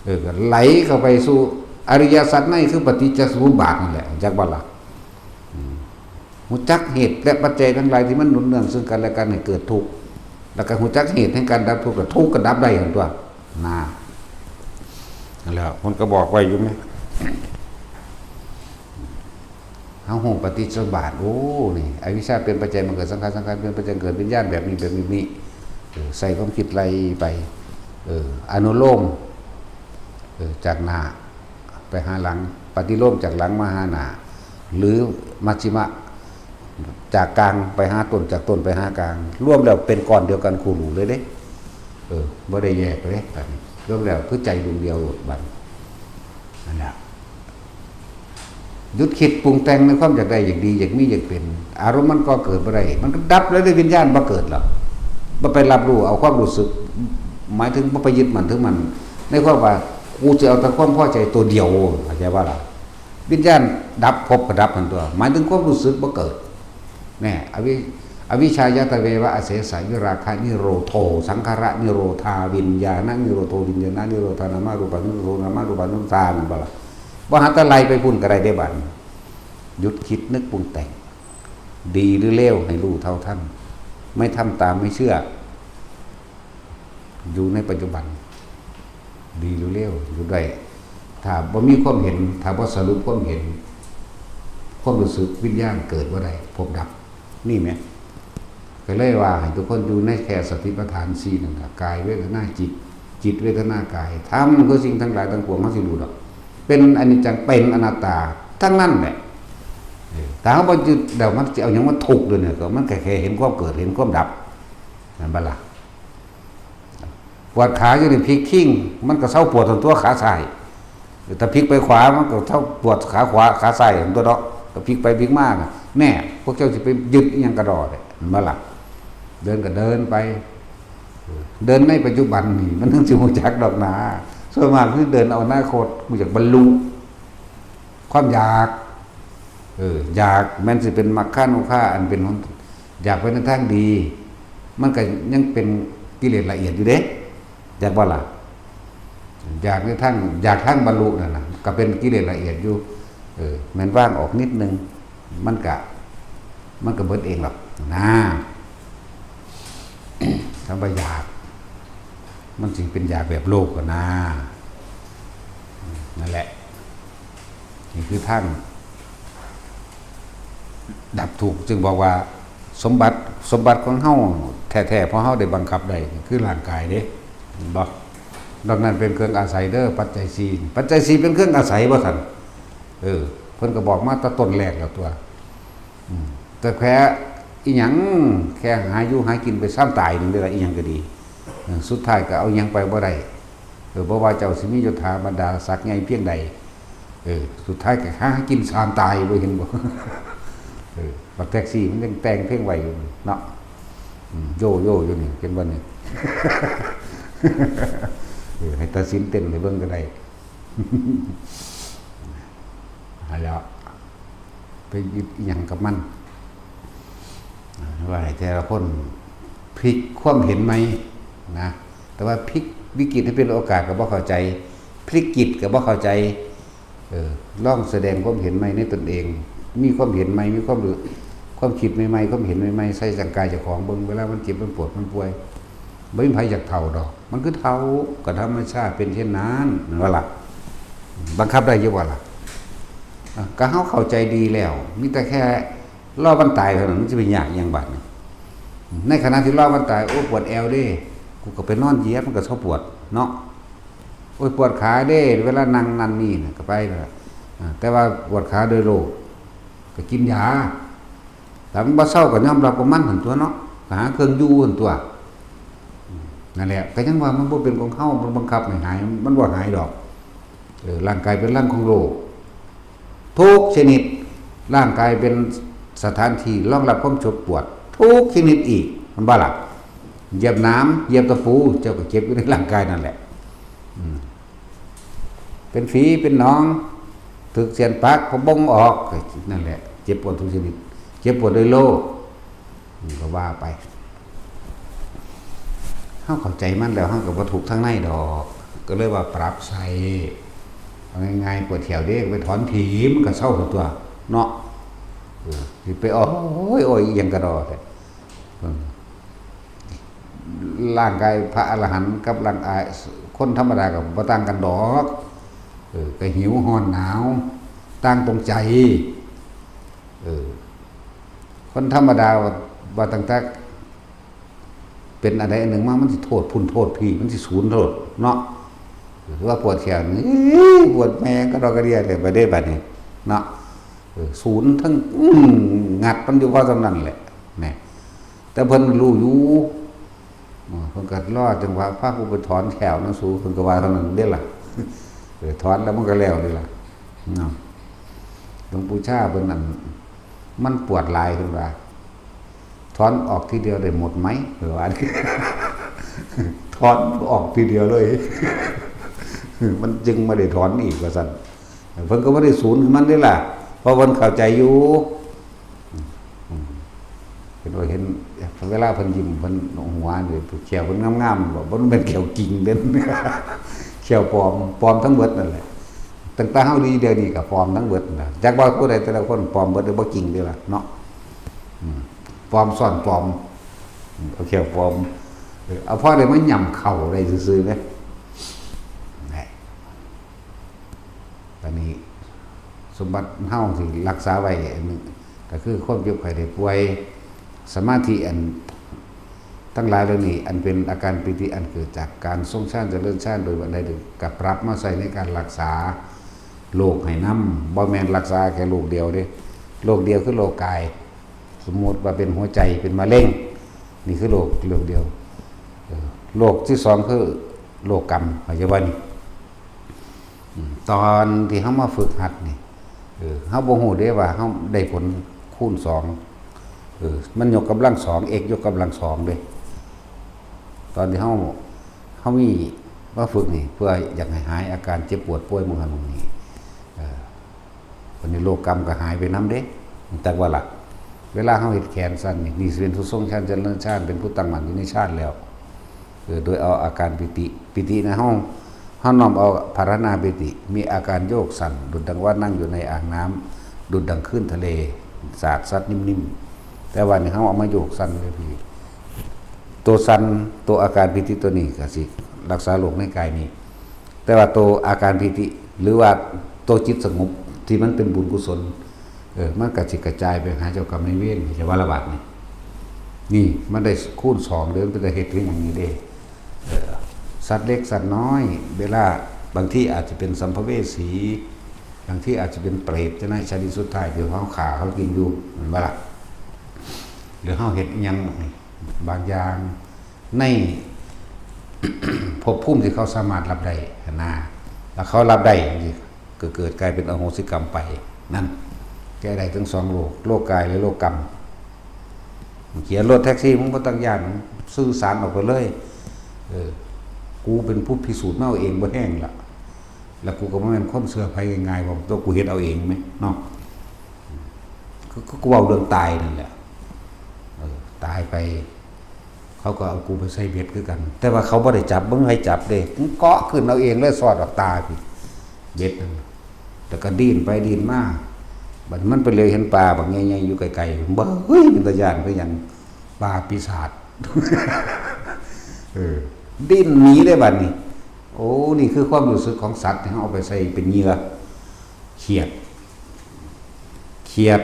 เออ ก็ไหลเข้าไปสู่อริยสัจใน คือปฏิจจสมุปบาทนี่แหละ รู้จักบ่ล่ะ อืม รู้จักเหตุและปัจจัยทั้งหลายที่มันหนุนเนื่องซึ่งกันและกันให้เกิดทุกข์ แล้วก็รู้จักเหตุแห่งการดับทุกข์ แล้วทุกข์ก็ดับได้หั่นตัว นะ นั่นแหละ มันก็บอกไว้อยู่ไหม เฮาฮู้ปฏิจจสมุปบาท โอ้ นี่ อวิชชาเป็นปัจจัยมาเกิดสังขาร สังขารเป็นปัจจัยเกิดวิญญาณ แบบนี้ แบบนี้ นี่ เออ ใส่ความคิดไล่ไป เออ อนุโลม เออ จากหน้าไปหาหลัง ปฏิโลมจากหลังมาหาหน้า หรือมัชฌิมะ จากกลางไปหาต้น จากต้นไปหากลาง รวมแล้วเป็นก้อนเดียวกันคู่รู้เลยเด้ เออ บ่ได้แยกเลย บัดนี้ รวมแล้วคือใจดวงเดียวโลดบัดนี้ นั่นแหละ หยุดคิดปรุงแต่งในความอยากได้ อยากดี อยากมี อยากเป็น อารมณ์มันก็เกิดบ่ได้ มันก็ดับแล้ว ได้วิญญาณบ่เกิดหรอก บ่ไปรับรู้เอาความรู้สึก หมายถึงบ่ไปยึดมั่นถือมั่น ในความว่ากูจะเอาแต่ความพอใจตัวเดียว เข้าใจว่าล่ะ วิญญาณดับ ภพก็ดับหั่นตัว หมายถึงความรู้สึกบ่เกิด แน่ อวิ อวิชชายตเววะอเสสะ วิราคะนิโรโธ สังขารนิโรธา วิญญาณนิโรโธ วิญญาณนิโรธา นามารูปานุโรธา นามารูปานุโรธา นั่นบ่ล่ะ บ่หาแต่ไล่ไปพุ่นก็ได้เด้บัดนี้ หยุดคิดนึกปรุงแต่ง ดีหรือเลวให้รู้เท่าทัน ไม่ทำตาม ไม่เชื่อ อยู่ในปัจจุบัน ดีเร็วๆอยู่ได้ ถ้าบ่มีความเห็น ถ้าบ่สรุปความเห็น ความรู้สึกวิญญาณเกิดบ่ได้ พบดับ นี่แหม ก็เลยว่าให้ทุกคนอยู่ในแค่สติปัฏฐานสี่นั่นล่ะ กายเวทนาจิต จิตเวทนากาย ธรรมคือสิ่งทั้งหลายทั้งปวง เฮาสิรู้ดอก เป็นอนิจจัง เป็นอนัตตา ทั้งนั้นแหละ เออ ถ้าเฮาบ่ยึดแล้ว มันสิเอาหยังมาทุกข์ด้วยเนี่ย ก็มันก็แค่เห็นความเกิด เห็นความดับ นั่นบ่ล่ะ ปวดขาอยู่นี่พลิกคิง มันก็เซาปวดทั้งตัวขาซ้าย แต่พลิกไปขวา มันก็เซาปวดขาขวา ขาซ้ายทั้งตัวเนาะ ก็พลิกไปพลิกมาน่ะ แน่ พวกเจ้าสิไปยึดอิหยังกะด้อแท้ เห็นบ่ล่ะ เดินก็เดินไป เดินในปัจจุบันนี่ มันถึงสิรู้จักดอกนา ส่วนมากคือเดินเอาอนาคต รู้จักบรรลุ ความอยาก เออ อยาก แม้นสิเป็นมัคคานุภาพ อันเป็นของ อยากไปในทางดี มันก็ยังเป็นกิเลสละเอียดอยู่เด้ อยากบ่ล่ะ อยากในทาง อยากทางบรรลุนั่นน่ะ ก็เป็นกิเลสละเอียดอยู่ เออ แม่นวางออกนิดนึง มันก็ มันก็เบิดเองหรอกนะ คำว่าอยาก มันสิเป็นอยากแบบโลกกะนา นั่นแหละ นี่คือทางดับทุกข์ จึงบอกว่าสมบัติ สมบัติของเฮาแท้ๆ เพราะเฮาได้บังคับได้ คือร่างกายเด้ เห็นบ่ นอกนั้นเป็นเครื่องอาศัยเด้อ ปัจจัยสี่ ปัจจัยสี่เป็นเครื่องอาศัยบ่ซั่น เออ เพิ่นก็บอกมาแต่ต้นแรกแล้วตัว อืม แต่แค่อิหยัง แค่หาอยู่หากินไปซ้ำตายหนึ่งเด้อล่ะ อิหยังก็ดี เออ สุดท้ายก็เอาอิหยังไปบ่ได้ เออ บ่ว่าเจ้าสิมียศถาบรรดาศักดิ์ใหญ่เพียงใด เออ สุดท้ายก็หากินซ้ำตาย บ่เห็นบ่ เออ บักแท็กซี่มันยังแต่งเพลงไว้อยู่เนาะ อืม โยโย่อยู่นี่ เป็นวันนี้ เออ ให้ตาสินเต้นให้เบิ่งก็ได้ หั้นแหล้ว ไปยึดอิหยังกับมัน ว่าให้แต่ละคนพลิกความเห็นใหม่นะ แต่ว่าพลิกวิกฤตให้เป็นโอกาสก็บ่เข้าใจ พลิกจิตก็บ่เข้าใจ เออ ลองแสดงความเห็นใหม่ในตนเอง มีความเห็นใหม่ มีความรู้ ความคิดใหม่ๆ ความเห็นใหม่ๆ ใส่ร่างกายเจ้าของเบิ่ง เวลามันเจ็บ มันปวด มันป่วย บ่มีไผอยากเฒ่าดอก มันคือเฒ่า ก็ธรรมชาติเป็นเช่นนั้น แม่นบ่ล่ะ บังคับได้อยู่บ่ล่ะ อ่ะ ก็เฮาเข้าใจดีแล้ว มีแต่แค่รอวันตายเท่านั้น มันสิไปยากอิหยังบาดนี้ ในขณะที่รอวันตาย โอ้ ปวดแอวเด้ กูก็ไปนอนเหยียด มันก็เซาปวดเนาะ โอ้ย ปวดขาเด้ เวลานั่งนั่นนี่น่ะ ก็ไปนั่นล่ะ อ่า แต่ว่าปวดขาโดยโรค ก็กินยา ถ้ามันบ่เซาก็ยอมรับว่ามันหั่นตั๊วเนาะ ก็หาเครื่องอยู่หั่นตั๊ว อืม นั่นแหละ ก็ยังว่ามันบ่เป็นของเฮา มันบังคับให้หาย มันบ่หายดอก เออ ร่างกายเป็นรังของโรค ทุกชนิด ร่างกายเป็นสถานที่รองรับความเจ็บปวด ทุกชนิดอีก มันบ่ล่ะ เหยียบหนาม เหยียบตะปู เจ้าก็เจ็บอยู่ในร่างกายนั่นแหละ อืม เป็นฝี เป็นหนอง ถืกเสี้ยนปาก พอบ่งออก นั่นแหละ เจ็บปวดทุกชนิด เจ็บปวดด้วยโรค อืม ก็ว่าไป เฮาเข้าใจมันแล้ว เฮาก็บ่ทุกข์ทางในดอก ก็เลยว่าปรับใส่ เอาง่ายๆ ปวดแข้วเด้ ไปถอนผี มันก็เซาตั๊วเนาะ เออ สิไป โอ้ย โอ้ย อิหยังกะด้อแท้ เออ ร่างกายพระอรหันต์กับร่างกายคนธรรมดาก็บ่ต่างกันดอก เออ ก็หิว ร้อน หนาว ต่างตรงใจ เออ คนธรรมดาว่า ว่าตั้งแต่เป็นอันใดอันหนึ่งมา มันสิโทษพุ้นโทษพี้ มันสิศูนย์โลดเนาะ หรือว่าปวดแข้วนี่ ปวดแม่กะด้อกะเดี้ยเลย ไปได้บัดนี้เนาะ เออ ศูนย์ทั้ง อื้อ งัดมันอยู่พอส่ำนั้นแหละ แหม แต่เพิ่นรู้อยู่ อ่า เพิ่นก็รอจังหวะพากูไปถอนแข้วนะสู เพิ่นก็ว่าเท่านั้นเด้ล่ะ เออ ถอนแล้วมันก็แล้วเด้ล่ะ เนาะ หลวงปู่ชาเพิ่นนั่น มันปวดหลายเพิ่นว่า ถอนออกทีเดียวได้หมดไหม เพิ่นว่า ถอนออกทีเดียวเลย มันจึงบ่ได้ถอนอีกว่าซั่น เพิ่นก็บ่ได้ศูนย์มันเด้ล่ะ เพราะเพิ่นเข้าใจอยู่ อืม เห็นว่าเห็น เวลาเพิ่นยิ้ม เพิ่นหัวนี่ แข้วเพิ่นงามๆ บ่ บ่แม่นแข้วจริงเด้ แข้วปลอม ปลอมทั้งเบิดนั่นแหละ ตั้งแต่เฮาดีเดี๋ยวนี้ก็ปลอมทั้งเบิดนะ จักว่าผู้ใดแต่ละคนปลอมเบิดหรือบ่จริงเด้ล่ะเนาะ อืม ปลอมซ้อนปลอม อืม เอาแข้วปลอม เออ เอาพอได้มาหย่ำเข่าได้ซื่อๆ เด้ น สมบัติเฮาที่รักษาไว้อันหนึ่ง ก็คือความเจ็บไข้ได้ป่วย สมาธิอันทั้งหลายเหล่านี้ อันเป็นอาการปีติอันเกิดจากการทรงฌานเจริญฌานโดยบันไดกับปรับมาใส่ในการรักษาโรคให้นำ บ่แม่นรักษาแค่โรคเดียวเด้ โรคเดียวคือโรคกาย สมมุติว่าเป็นหัวใจเป็นมะเร็ง นี่คือโรคโรคเดียว เออ โรคที่สองคือโรคกรรม เข้าใจบ่นี่ อืม ตอนที่เฮามาฝึกหัดนี่ เออ เฮาบ่ฮู้เด้ว่าเฮาได้ผลคูณสอง เออ มันยกกำลังสอง x ยกกำลังสองเด้ ตอนที่เฮา เฮามีมาฝึกนี่ เพื่ออยากให้หายอาการเจ็บปวดป่วยหม่องหั้นหม่องนี้ เออ วันนี้โรคกรรมก็หายไปนำเด้ จักว่าล่ะ เวลาเฮาเฮ็ดแขนสั่นนี่ นี่สิเป็นผู้ทรงฌานเจริญฌาน เป็นผู้ตั้งมั่นอยู่ในฌานแล้ว เออ โดยเอาอาการปีติ ปีตินะ เฮา เฮาน้อมเอาภาวนาปีติ มีอาการโยกสั่น ดุจดังว่านั่งอยู่ในอ่างน้ำ ดุจดังคลื่นทะเล สาดสัดนิ่มๆ แต่ว่านี่เฮาเอามาโยกสั่นเลยพี่ ตัวสั่น ตัวอาการปีติตัวนี้ก็สิรักษาโรคในกายนี้ แต่ว่าตัวอาการปีติ หรือว่าตัวจิตสงบที่มันเป็นบุญกุศล เออ มันก็สิกระจายไปหาเจ้ากรรมนายเวร จะว่าละบาดนี่ นี่มันได้คูณสองเด้อ มันเป็นตาเฮ็ดคือหยังนี่เด้ เออ สัตว์เล็กสัตว์น้อย เวลาบางทีอาจจะเป็นสัมภเวสี บางทีอาจจะเป็นเปรต จะในชาติสุดท้ายที่เขาฆ่าเขากินอยู่ แม่นบ่ล่ะ หรือเขาเฮ็ดอิหยังบางอย่างใน ภพภูมิที่เขาสามารถรับได้หั้นนะ แล้วเขารับได้จังซี้ ก็เกิดกลายเป็นอโหสิกรรมไป นั่น แก้ได้ทั้งสองโรค โรคกายและโรคกรรม เขียนรถแท็กซี่ มึงบ่ต้องย้าน สื่อสารออกไปเลย เออ กูเป็นผู้พิสูจน์มาเอาเองบ่แห้งละ แล้วกูก็บ่แม่นคนเชื่อไผง่ายๆ ว่าตัวกูเฮ็ดเอาเองแหมเนาะ คือ คือกูเว้าเรื่องตายนั่นแหละ เออ ตายไป เขาก็เอากูไปใส่เบ็ดคือกัน แต่ว่าเขาบ่ได้จับ บ่มีไผจับเด้ มึงเกาะขึ้นเอาเองเลย สอดออกตาพี่ เบ็ดนั่น แล้วก็ดิ้นไปดิ้นมา บัดมันไปเหลียวเห็นปลาบักใหญ่ๆ อยู่ไกลๆ เบ้ย เป็นตาย้านคือหยัง ปลาปีศาจ เออ ดิ้นหนีเลยบัดนี้ โอ้ นี่คือความรู้สึกของสัตว์ที่เขาเอาไปใส่เป็นเหยื่อ เขียด เขียด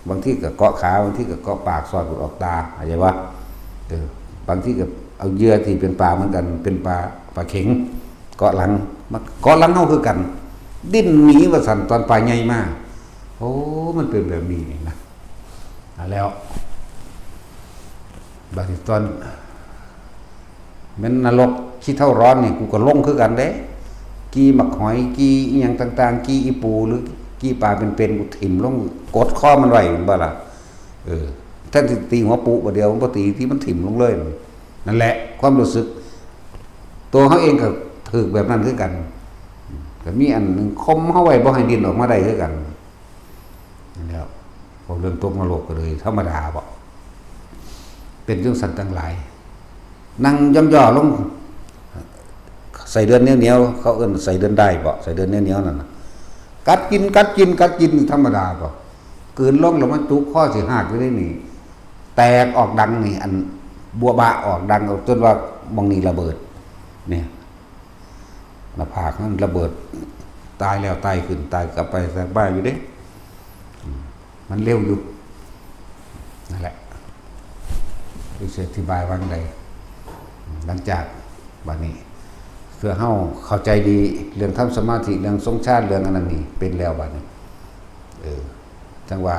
บางทีก็เกาะขา บางทีก็เกาะปาก สอดออกตา เข้าใจบ่ เออ บางทีก็เอาเหยื่อที่เป็นปลาเหมือนกัน เป็นปลา ปลาเข็ง เกาะหลัง มาเกาะหลังเฮาคือกัน ดิ้นหนีว่าซั่น ตอนปลาใหญ่มา โอ้ มันเป็นแบบนี้นี่นะ อ่ะ แล้ว บัดนี้ตอน แม่นนรกขี้เถ้าร้อนนี่ กูก็ลงคือกันเด้ กี่หมากหอย กี่อิหยังต่างๆ กี่อีปู หรือกี่ปลาเป็นๆ กูถิ่มลง กดคอมันไว้ แม่นบ่ล่ะ เออ แทนที่ตีหัวปุบาดเดียว มันบ่ตี ที่มันถิ่มลงเลย นั่นแหละ ความรู้สึก ตัวเขาเองก็ถืกแบบนั้นคือกัน ก็มีอันหนึ่งข่มเขาไว้ บ่ให้ดิ้นออกมาได้คือกัน นั่นแหล้ว พวกเรื่องตกนรกก็เลยธรรมดาบ่ เป็นจังซั่นทั้งหลาย นั่งย่อๆ ลง ไส้เดือนเหนียวๆ เขาเอิ้นไส้เดือนด้ายบ่ ไส้เดือนเหนียวๆ นั่นน่ะ กัดกิน กัดกิน กัดกิน ธรรมดาบ่ กลืนลงแล้วมันจุกคอสิฮากอยู่ในนี่ แตกออกดังนี่ อันบัวบะออกดัง จนว่าหม่องนี่ระเบิด เนี่ย หน้าผากมันระเบิด ตายแล้วตายขึ้น ตายกลับไป ตายมาอยู่เด้ อืม มันเร็วอยู่ นั่นแหละ คือสิอธิบายว่าจั่งใด หลังจากบัดนี้ เพื่อเฮาเข้าใจดีเรื่องทำสมาธิ เรื่องทรงฌาน เรื่องอันนั้นนี่ เป็นแล้วบัดนี้ เออ จั่งว่า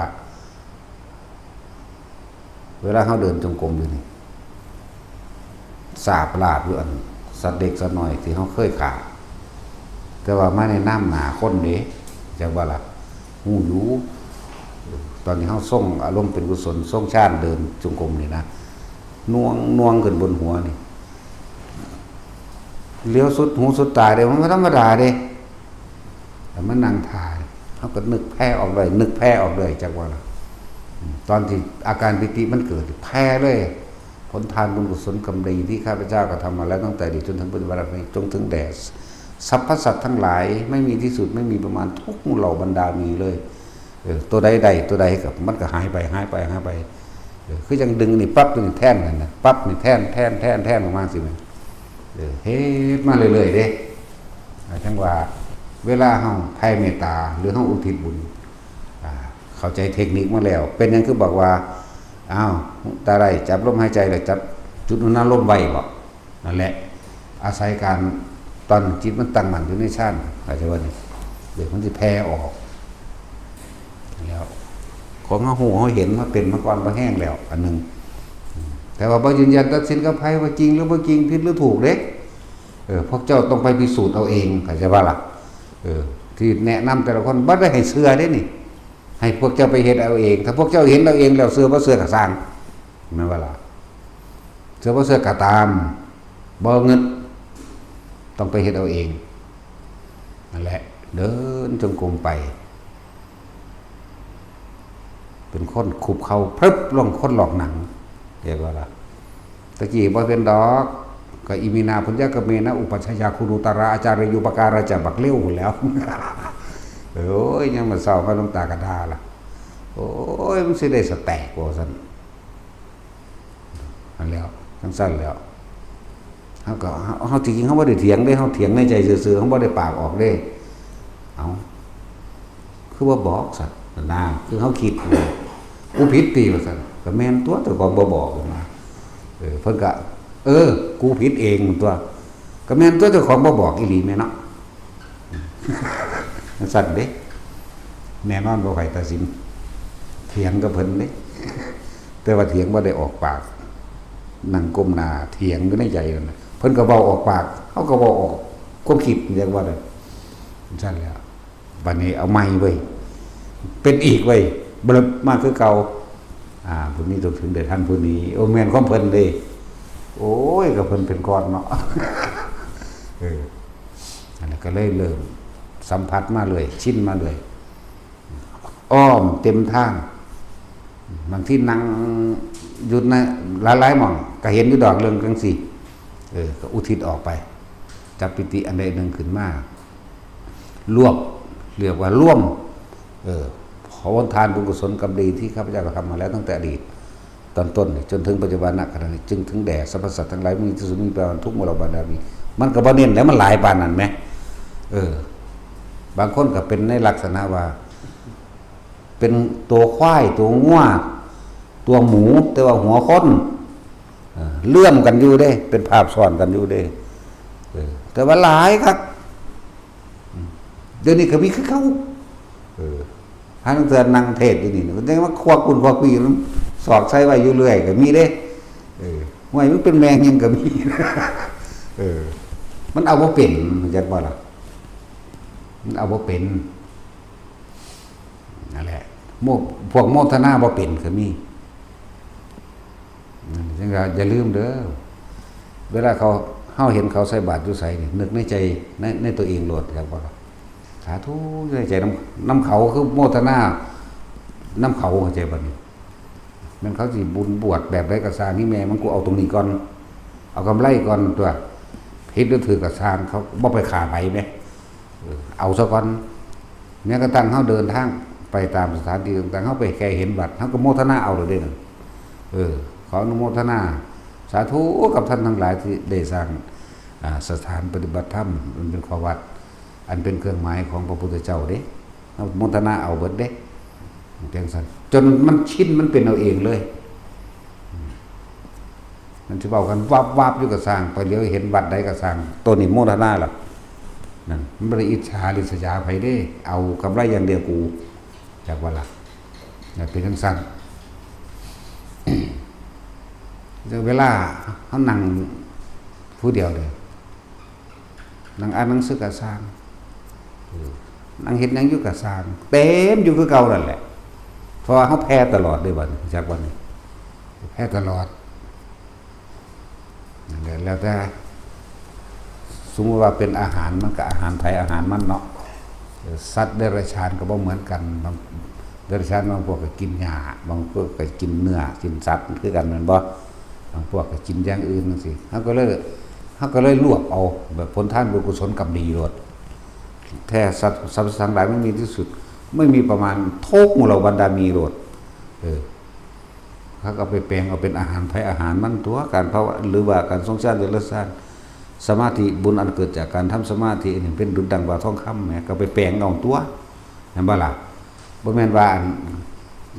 เวลาเฮาเดินจงกรมอยู่นี่ สาบลาบอยู่อันสัตว์เล็กสัตว์น้อยที่เฮาเคยฆ่า แต่ว่ามาในนามหน้าคนเด้ จักบ่ล่ะ ฮู้อยู่ ตอนนี้เฮาทรงอารมณ์เป็นกุศล ทรงฌานเดินจงกรมนี่นะ น่วง น่วงขึ้นบนหัวนี่ เหลียวสุดหูสุดตาเด้ มันบ่ธรรมดาเด้ แต่มานั่งถ่าย เฮาก็นึกแผ่ออกเลย นึกแผ่ออกเลย จักว่าล่ะ อืม ตอนที่อาการปีติมันเกิด แผ่เลย ผลทานบุญกุศลกรรมดีที่ข้าพเจ้ากระทำมาแล้วตั้งแต่อดีตจนถึงปัจจุบันนี้ จงถึงแด่สรรพสัตว์ทั้งหลาย ไม่มีที่สุด ไม่มีประมาณ ทุกหมู่เหล่าบรรดามีเลย เออ ตัวใดได้ ตัวใดก็ มันก็หายไป หายไป หายไป เออ คือจั่งดึงนี่ปั๊บ ตัวนี้แทนนั่นน่ะ ปั๊บนี่แทน แทน แทน แทนออกมาสิแม่น เออ เฮ็ดมาเรื่อยๆ เด้ อ่า จั่งว่า เวลาเฮาแผ่เมตตา หรือเฮาอุทิศบุญ เข้าใจเทคนิคมาแล้ว เป็นหยังคือบอกว่า อ้าว ตาได้จับลมหายใจแล้วจับจุดอุณาโลมไว้บ่ นั่นแหละ อาศัยการตอนจิตมันตั้งมั่นอยู่ในฌาน เข้าใจบ่นี่ เดี๋ยวมันสิแผ่ออก แล้ว ของเฮาฮู้เฮาเห็นมาเป็นมาก่อนบ่แห้งแล้ว อันหนึ่ง แต่ว่าบ่ยืนยันตัดสินกับไผว่าจริงหรือบ่จริง ผิดหรือถูกเด้ เออ พวกเจ้าต้องไปพิสูจน์เอาเอง เข้าใจบ่ล่ะ เออ ที่แนะนำแต่ละคนบ่ได้ให้เชื่อเด้นี่ ให้พวกเจ้าไปเฮ็ดเอาเอง ถ้าพวกเจ้าเห็นเอาเองแล้วเชื่อบ่เชื่อก็ซ่าง แม่นบ่ล่ะ เชื่อบ่เชื่อก็ตาม บ่เงิน ต้องไปเฮ็ดเอาเอง นั่นแหละ เดินจงกรมไป เป็นคนคุบเข่าพรึบลง คนลอกหนัง เรียกว่าล่ะ ตะกี้บ่เป็นดอก ก็อิมินาปุญญกรรมเมนะ อุปัชฌาย์คุรุตารา อาจาริยุปการะจะ บักเร็วพู้นแหล้ว โอ้ย ยังมาเศร้ามาหลวงตากะด่าล่ะ โอ้ย มันสิได้สแต็กว่าซั่น นั่นแหล้ว จั่งซั่นแหล้ว เฮาก็ เฮา เฮา ที่จริงเฮาบ่ได้เถียงเด้ เฮาเถียงในใจซื่อๆ เฮาบ่ได้ปากออกเด้ เอ้า คือบ่บอกซั่น นะ คือเฮาคิดอยู่ กูผิดติว่าซั่น ก็แม่นตั๊ว เจ้าของบ่บอกนะ เออ เพิ่นก็ เออ กูผิดเองตั๊ว ก็แม่นตั๊ว เจ้าของบ่บอกอีหลีแม่นเนาะ จั่งซั่นเด้ แน่นอนบ่ไผตัดสิน เถียงกับเพิ่นเด้ แต่ว่าเถียงบ่ได้ออกปาก นั่งก้มหน้าเถียงอยู่ในใจนั่นน่ะ เพิ่นก็เว้าออกปาก เฮาก็เว้าออกความคิด เรียกว่าได้ จั่งซั่นแหล้ว บัดนี้เอาใหม่เว้ย เป็นอีกเว้ย บลึบมาคือเก่า อ่า ผู้นี้ต้องถึงได้ทันผู้นี้ โอ้ แม่นของเพิ่นเด้ โอ้ย ก็เพิ่นเป็นก่อนเนาะ เออ อันนั้นก็เลยเริ่มสัมผัสมาเรื่อย ชินมาเรื่อย อ้อมเต็มทาง บางทีนั่งอยู่ในหลายๆหม่อง ก็เห็นอยู่ดอกเรื่องจั่งซี้ เออ ก็อุทิศออกไป จับปิติอันใดหนึ่งขึ้นมา รวบ เรียกว่ารวม เออ ขอทานบุญกุศลกรรมดีที่ข้าพเจ้ากระทำมาแล้วตั้งแต่อดีต ตอนต้นนี่จนถึงปัจจุบันณขณะนี้ จึงถึงแด่สรรพสัตว์ทั้งหลาย มีที่สุด มีประมาณทุกมลบรรดามี มันก็บ่เน้นแล้ว มันหลายปานนั้นแหม เออ บางคนก็เป็นในลักษณะว่า เป็นตัวควาย ตัวงัว ตัวหมู แต่ว่าหัวคน เออ เลื่อมกันอยู่เด้ เป็นภาพซ้อนกันอยู่เด้ เออ แต่ว่าหลายคัก เดี๋ยวนี้ก็มีคือเก่า เออ หาลางเทื่อนั่งเทศน์อยู่นี่ มันยังมาควักกุ่นควักปี้ มันสอดใส่ไว้อยู่เรื่อยก็มีเด้ เออ ห้วย มันเป็นแม่งยังก็มี เออ มันเอาบ่เป็น เข้าใจบ่ล่ะ มันเอาบ่เป็น นั่นแหละ โม- พวกโมทนาบ่เป็นก็มี นั่นจั่งว่าอย่าลืมเด้อ เวลาเขา เฮาเห็นเขาใส่บาตรอยู่ไสนี่ นึกในใจ ใน ในตัวเองโลด จักบ่ล่ะ สาธุ ในใจนำ นำเขา คือโมทนานำเขา เข้าใจบ่นี่ แม่นเขาสิบุญบวชแบบใดก็ซ่าง นี่แม่มัน กูเอาตรงนี้ก่อน เอากำไรก่อนตั๊ว ผิดหรือถูกก็ซ่าง เขาบ่ไปฆ่าไผแหม เออ เอาซะก่อน แม้กระทั่งเฮาเดินทางไปตามสถานที่ต่างๆ เฮาไปแค่เห็นวัด เฮาก็โมทนาเอาเลยเด้นั่น เออ ขออนุโมทนา สาธุกับท่านทั้งหลายที่ได้สร้าง อ่า สถานปฏิบัติธรรม มันเป็นขอวัด อันเป็นเครื่องหมายของพระพุทธเจ้าเด้ เฮาโมทนาเอาเบิดเด้ จั่งซั่น จนมันชิน มันเป็นเอาเองเลย มันสิเว้ากันวับๆอยู่ก็ซ่าง ไปเหลียวเห็นวัดใดก็ซ่าง ตัวนี้โมทนาล่ะ นั่น มันบ่ได้อิจฉาริษยาไผเด้ เอากำไรอย่างเดียวกู จักว่าล่ะ นั่นเป็นจั่งซั่น เวลาเฮานั่งผู้เดียวเลย นั่งอ่านหนังสือก็ซ่าง เออ นั่งเฮ็ดหยังอยู่ก็ซ่าง เต็มอยู่คือเก่านั่นแหละ เพราะว่าเฮาแผ่ตลอดเด้บัดนี้ จักบัดนี้ แผ่ตลอด นั่นแหละ แล้วแต่ สมมุติว่าเป็นอาหาร มันก็อาหารไผอาหารมันเนาะ เออ สัตว์เดรัจฉานก็บ่เหมือนกัน บาง เดรัจฉานบางพวกก็กินหญ้า บางพวกก็กินเนื้อ กินสัตว์คือกันแม่นบ่ บางพวกก็กินอย่างอื่นจั่งซี้ เฮาก็เลย เฮาก็เลยรวบเอาแบบผลทานบุญกุศลกรรมดีโลด แท้สัตว์ สรรพสัตว์ทั้งหลายไม่มีที่สุด ไม่มีประมาณ ทุกมลบรรดามีโลด เออ เขาก็ไปแปลงเอาเป็นอาหารไผอาหารมันตั๊ว การภาวะ หรือว่าการทรงฌานเจริญฌาน สมาธิ บุญอันเกิดจากการทำสมาธินี่เป็นดุจดังวาทองคำแหม ก็ไปแปลงเอาตั๊ว แม่นบ่ล่ะ บ่แม่นว่าอัน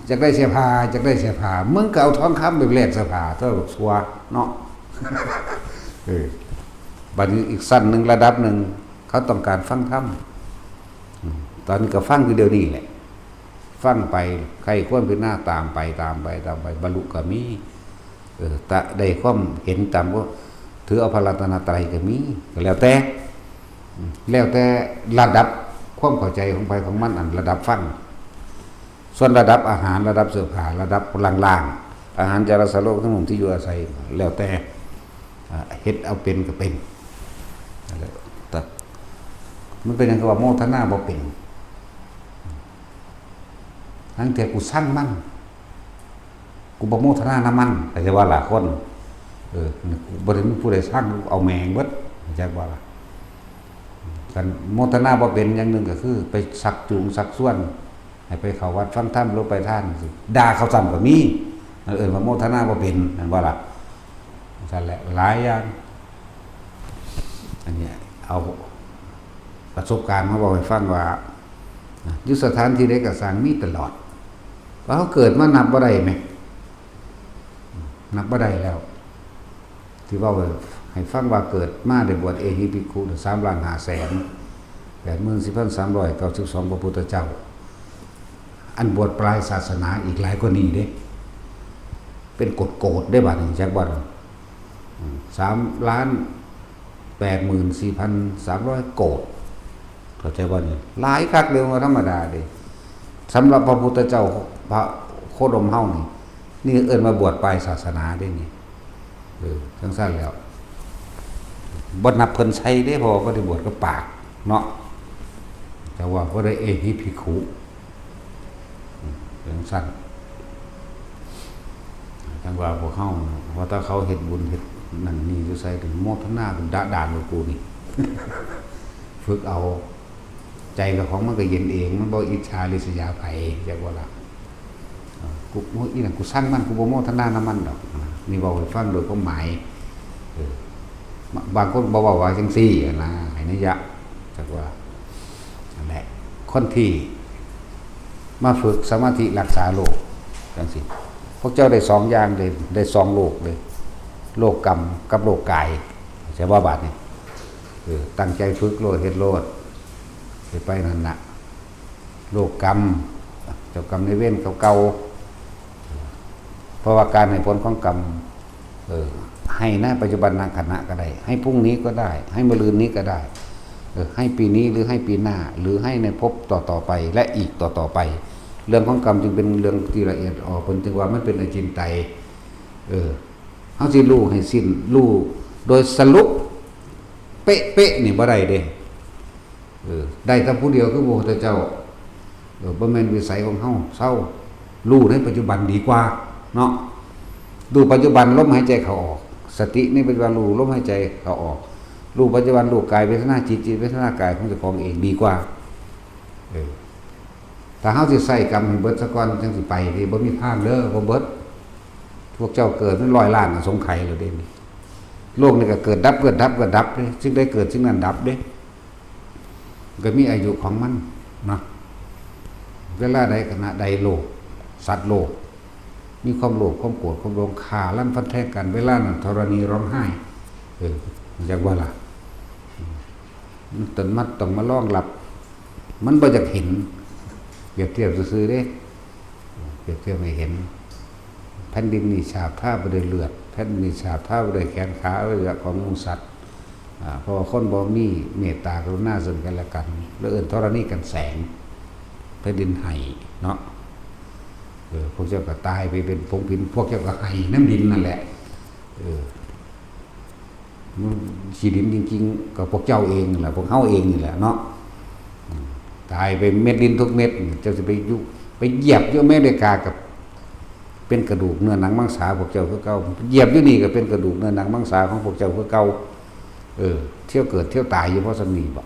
อยากได้เสื้อผ้า อยากได้เสื้อผ้า มึงก็เอาทองคำไปแลกเสื้อผ้า เท่าบักซัวเนาะ เออ บัดนี้อีกชั้นหนึ่ง ระดับหนึ่ง เขาต้องการฟังธรรม อืม ตอนนี้ก็ฟังอยู่เดี๋ยวนี้แหละ ฟังไป ใคร่ครวญพิจารณาตามไป ตามไป ตามไป บรรลุก็มี เออ แต่ได้ความเห็นตามก็ถือเอาพระรัตนตรัยก็มี ก็แล้วแต่ อืม แล้วแต่ระดับความเข้าใจของใผของมัน อันระดับฟัง ส่วนระดับอาหาร ระดับเสื้อผ้า ระดับล่างๆ อาหารจารสโลกทั้งหมดที่อยู่อาศัย แล้วแต่ อ่า เฮ็ดเอาเป็นก็เป็น แต่มันเป็นหยังคือว่าโมทนาบ่เป็น ทั้งเทื่อกูซังมัน กูบ่โมทนานำมัน เข้าใจบ่ล่ะคน เออ กูบ่ได้มีผู้ใดซัง เอาแม่งเบิด เข้าใจบ่ล่ะ คันโมทนาบ่เป็นอย่างหนึ่งก็คือ ไปชักจูงชักชวน ให้ไปเข้าวัดฟังธรรม หรือไปทาน ด่าเขาซ้ำก็มี เอิ้นว่าโมทนาบ่เป็น แม่นบ่ล่ะ ซั่นแหละ หลายอย่าง อันเนี้ย เอาประสบการณ์มาเว้าให้ฟังว่า อยู่สถานที่ใดก็ซ่าง มีตลอด ว่าเฮาเกิดมานับบ่ได้แหม นับบ่ได้แล้ว ที่เว้าให้ฟังว่าเกิดมาได้บวชเอหิภิกขุน่ะ สามล้านห้าแสนแปดหมื่นสี่พันสามร้อยเก้าสิบสอง พระพุทธเจ้า อันบวชปลายศาสนาอีกหลายกว่านี้เด้ เป็นโกดๆ ได้บัดนี้ จักบัด อืม สามล้านแปดหมื่นสี่พันสามร้อย โกด เข้าใจบ่นี่ หลายคักเด้ บ่ธรรมดาเด้ สำหรับพระพุทธเจ้า พระโคดมเฮานี่ นี่เอิ้นว่าบวชปลายศาสนาเด้นี่ เออ จั่งซั้นแล้ว บ่นับเพิ่นใส่เด้ เพราะว่าบ่ได้บวชกับปากเนาะ แต่ว่าบ่ได้เอหิภิกขุ จั่งซั้น จั่งว่าพวกเฮา ว่าถ้าเขาเฮ็ดบุญเฮ็ดนั่นนี่อยู่ไส ก็โมทนาเป็นดาดานกับกูนี่ ฝึกเอา ใจกับของมันก็เย็นเอง มันบ่อิจฉาริษยาไผ จักว่าล่ะ เอ่อ กู โอ้ย อีนั่นกูซังมัน กูบ่โมทนานำมันดอก นี่เว้าให้ฟังโดยความหมาย เออ บางคนบ่เว้าว่าจั่งซี่หั้นนะ ให้นัยยะ จักว่า นั่นแหละ คนที่มาฝึกสมาธิรักษาโลกจั่งซี่ พวกเจ้าได้สองอย่างเลย ได้สองโลกเลย โลกกรรมกับโลกกาย เข้าใจบ่บาดนี้ เออ ตั้งใจฝึกโลด เฮ็ดโลด สิไปนั่นน่ะ โลกกรรม เจ้ากรรมนายเวรเก่าๆ เพราะว่าการให้ผลของกรรม เออ ให้ในปัจจุบันขณะก็ได้ ให้พรุ่งนี้ก็ได้ ให้มะรืนนี้ก็ได้ เออ ให้ปีนี้หรือให้ปีหน้า หรือให้ในภพต่อๆ ไป และอีกต่อๆ ไป เรื่องของกรรมจึงเป็นเรื่องที่ละเอียดอ่อน เพิ่นจึงว่ามันเป็นอจินไตย เออ เฮาสิรู้ให้สิ้น รู้โดยสรุปเป๊ะๆ นี่บ่ได้เด้ เออ ได้แต่ผู้เดียวคือพระพุทธเจ้า เออ บ่แม่นวิสัยของเฮา เซา รู้ในปัจจุบันดีกว่าเนาะ รู้ปัจจุบันลมหายใจเข้าออก สติในปัจจุบันรู้ลมหายใจเข้าออก รู้ปัจจุบันรู้กายเวทนาจิต จิตเวทนากายของเจ้าของเองดีกว่า เออ ถ้าเฮาสิใส่กรรมให้เบิดซะก่อนจั่งสิไป นี่บ่มีทางเด้อ บ่เบิด พวกเจ้าเกิดเป็นร้อยล้านอสงไขยแล้วเด้นี่ โลกนี่ก็เกิดดับ เกิดดับ เกิดดับเด้ สิ่งใดเกิดสิ่งนั้นดับเด้ ก็มีอายุของมันนะ เวลาใดขณะใดโลก สัตว์โลก มีความโลภ ความโกรธ ความหลง ฆ่าลันฟันแทงกัน เวลานั้นธรณีร้องไห้ เออ จักว่าล่ะ มันต้องมา ต้องมารองรับ มันบ่อยากเห็น เปรียบเทียบซื่อๆเด้ เปรียบเทียบให้เห็น แผ่นดินนี่ฉาบทาไปด้วยเลือด แผ่นดินนี่ฉาบทาไปด้วยแขนขาอวัยวะของหมู่สัตว์ อ่า เพราะว่าคนบ่มีเมตตากรุณาซึ่งกันและกัน แล้วเอิ้นธรณีกันแสง แผ่นดินไห้เนาะ เออ พวกเจ้าก็ตายไปเป็นผงหิน พวกเจ้าก็ไห้นำดินนั่นแหละ เออ มันขี้ดินจริงๆ ก็พวกเจ้าเองนั่นแหละ พวกเฮาเองนี่แหละเนาะ อืม ตายไปเม็ดดินทุกเม็ด เจ้าสิไปอยู่ ไปเหยียบอยู่อเมริกาก็เป็นกระดูกเนื้อหนังมังสาพวกเจ้าคือเก่า เหยียบอยู่นี่ก็เป็นกระดูกเนื้อหนังมังสาของพวกเจ้าคือเก่า เออ เที่ยวเกิดเที่ยวตายอยู่เพราะส่ำนี้บ่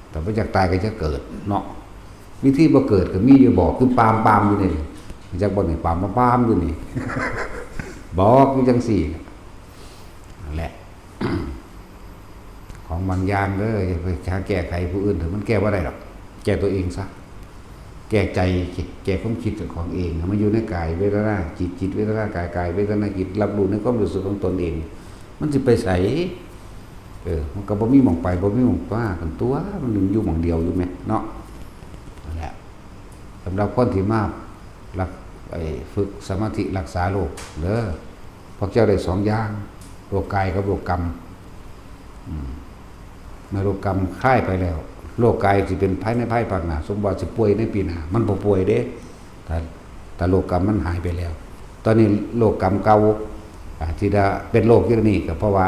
แต่บ่อยากตายก็จะเกิดเนาะ วิธีบ่เกิดก็มีอยู่ บอกคือปามๆอยู่นี่ จักบ่นี่ ปามๆอยู่นี่ บอกอยู่จั่งซี่ นั่นแหละ ของบางอย่างเด้อ อย่าไปหาแก้ไขผู้อื่นเถอะ มันแก้บ่ได้ดอก แก้ตัวเองซะ แก้ใจ แก้ความคิดเจ้าของเอง มันอยู่ในกายเวทนาจิต จิตเวทนากาย กายเวทนาจิต รับรู้ในความรู้สึกของตนเอง มันสิไปไส เออ มันก็บ่มีหม่องไป บ่มีหม่องมากันตั๊ว มันอยู่หม่องเดียวอยู่แหมเนาะ นั่นแหละ สำหรับคนที่มารัก ไอ้ ฝึกสมาธิรักษาโรคเด้อ พวกเจ้าได้สองอย่าง โรคกายกับโรคกรรม อืม เมื่อโรคกรรมคลายไปแล้ว โรคกายสิเป็นภายในภายภาคหน้า สมมุติว่าสิป่วยในปีหน้า มันบ่ป่วยเด้ ถ้า ถ้าโรคกรรมมันหายไปแล้ว ตอนนี้โรคกรรมเก่า อ่า ที่ได้เป็นโรคอยู่นี่ก็เพราะว่า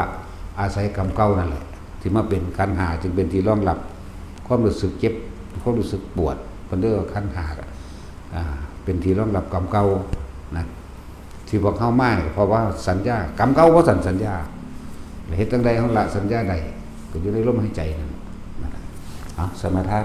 อาศัยกรรมเก่านั่นแหละ ที่มาเป็นขันธ์ห้า จึงเป็นที่รองรับความรู้สึกเจ็บ ความรู้สึกปวด เพิ่นเรียกว่าขันธ์ห้า อ่า เป็นที่รองรับกรรมเก่านะ ที่พวกเฮามาเนี่ย เพราะว่าสัญญา กรรมเก่าบ่ซั้นสัญญา เฮ็ดจั่งใด๋เฮาละสัญญาได้ ก็อยู่ในลมหายใจนั่น นั่นล่ะ เอา สมาทาน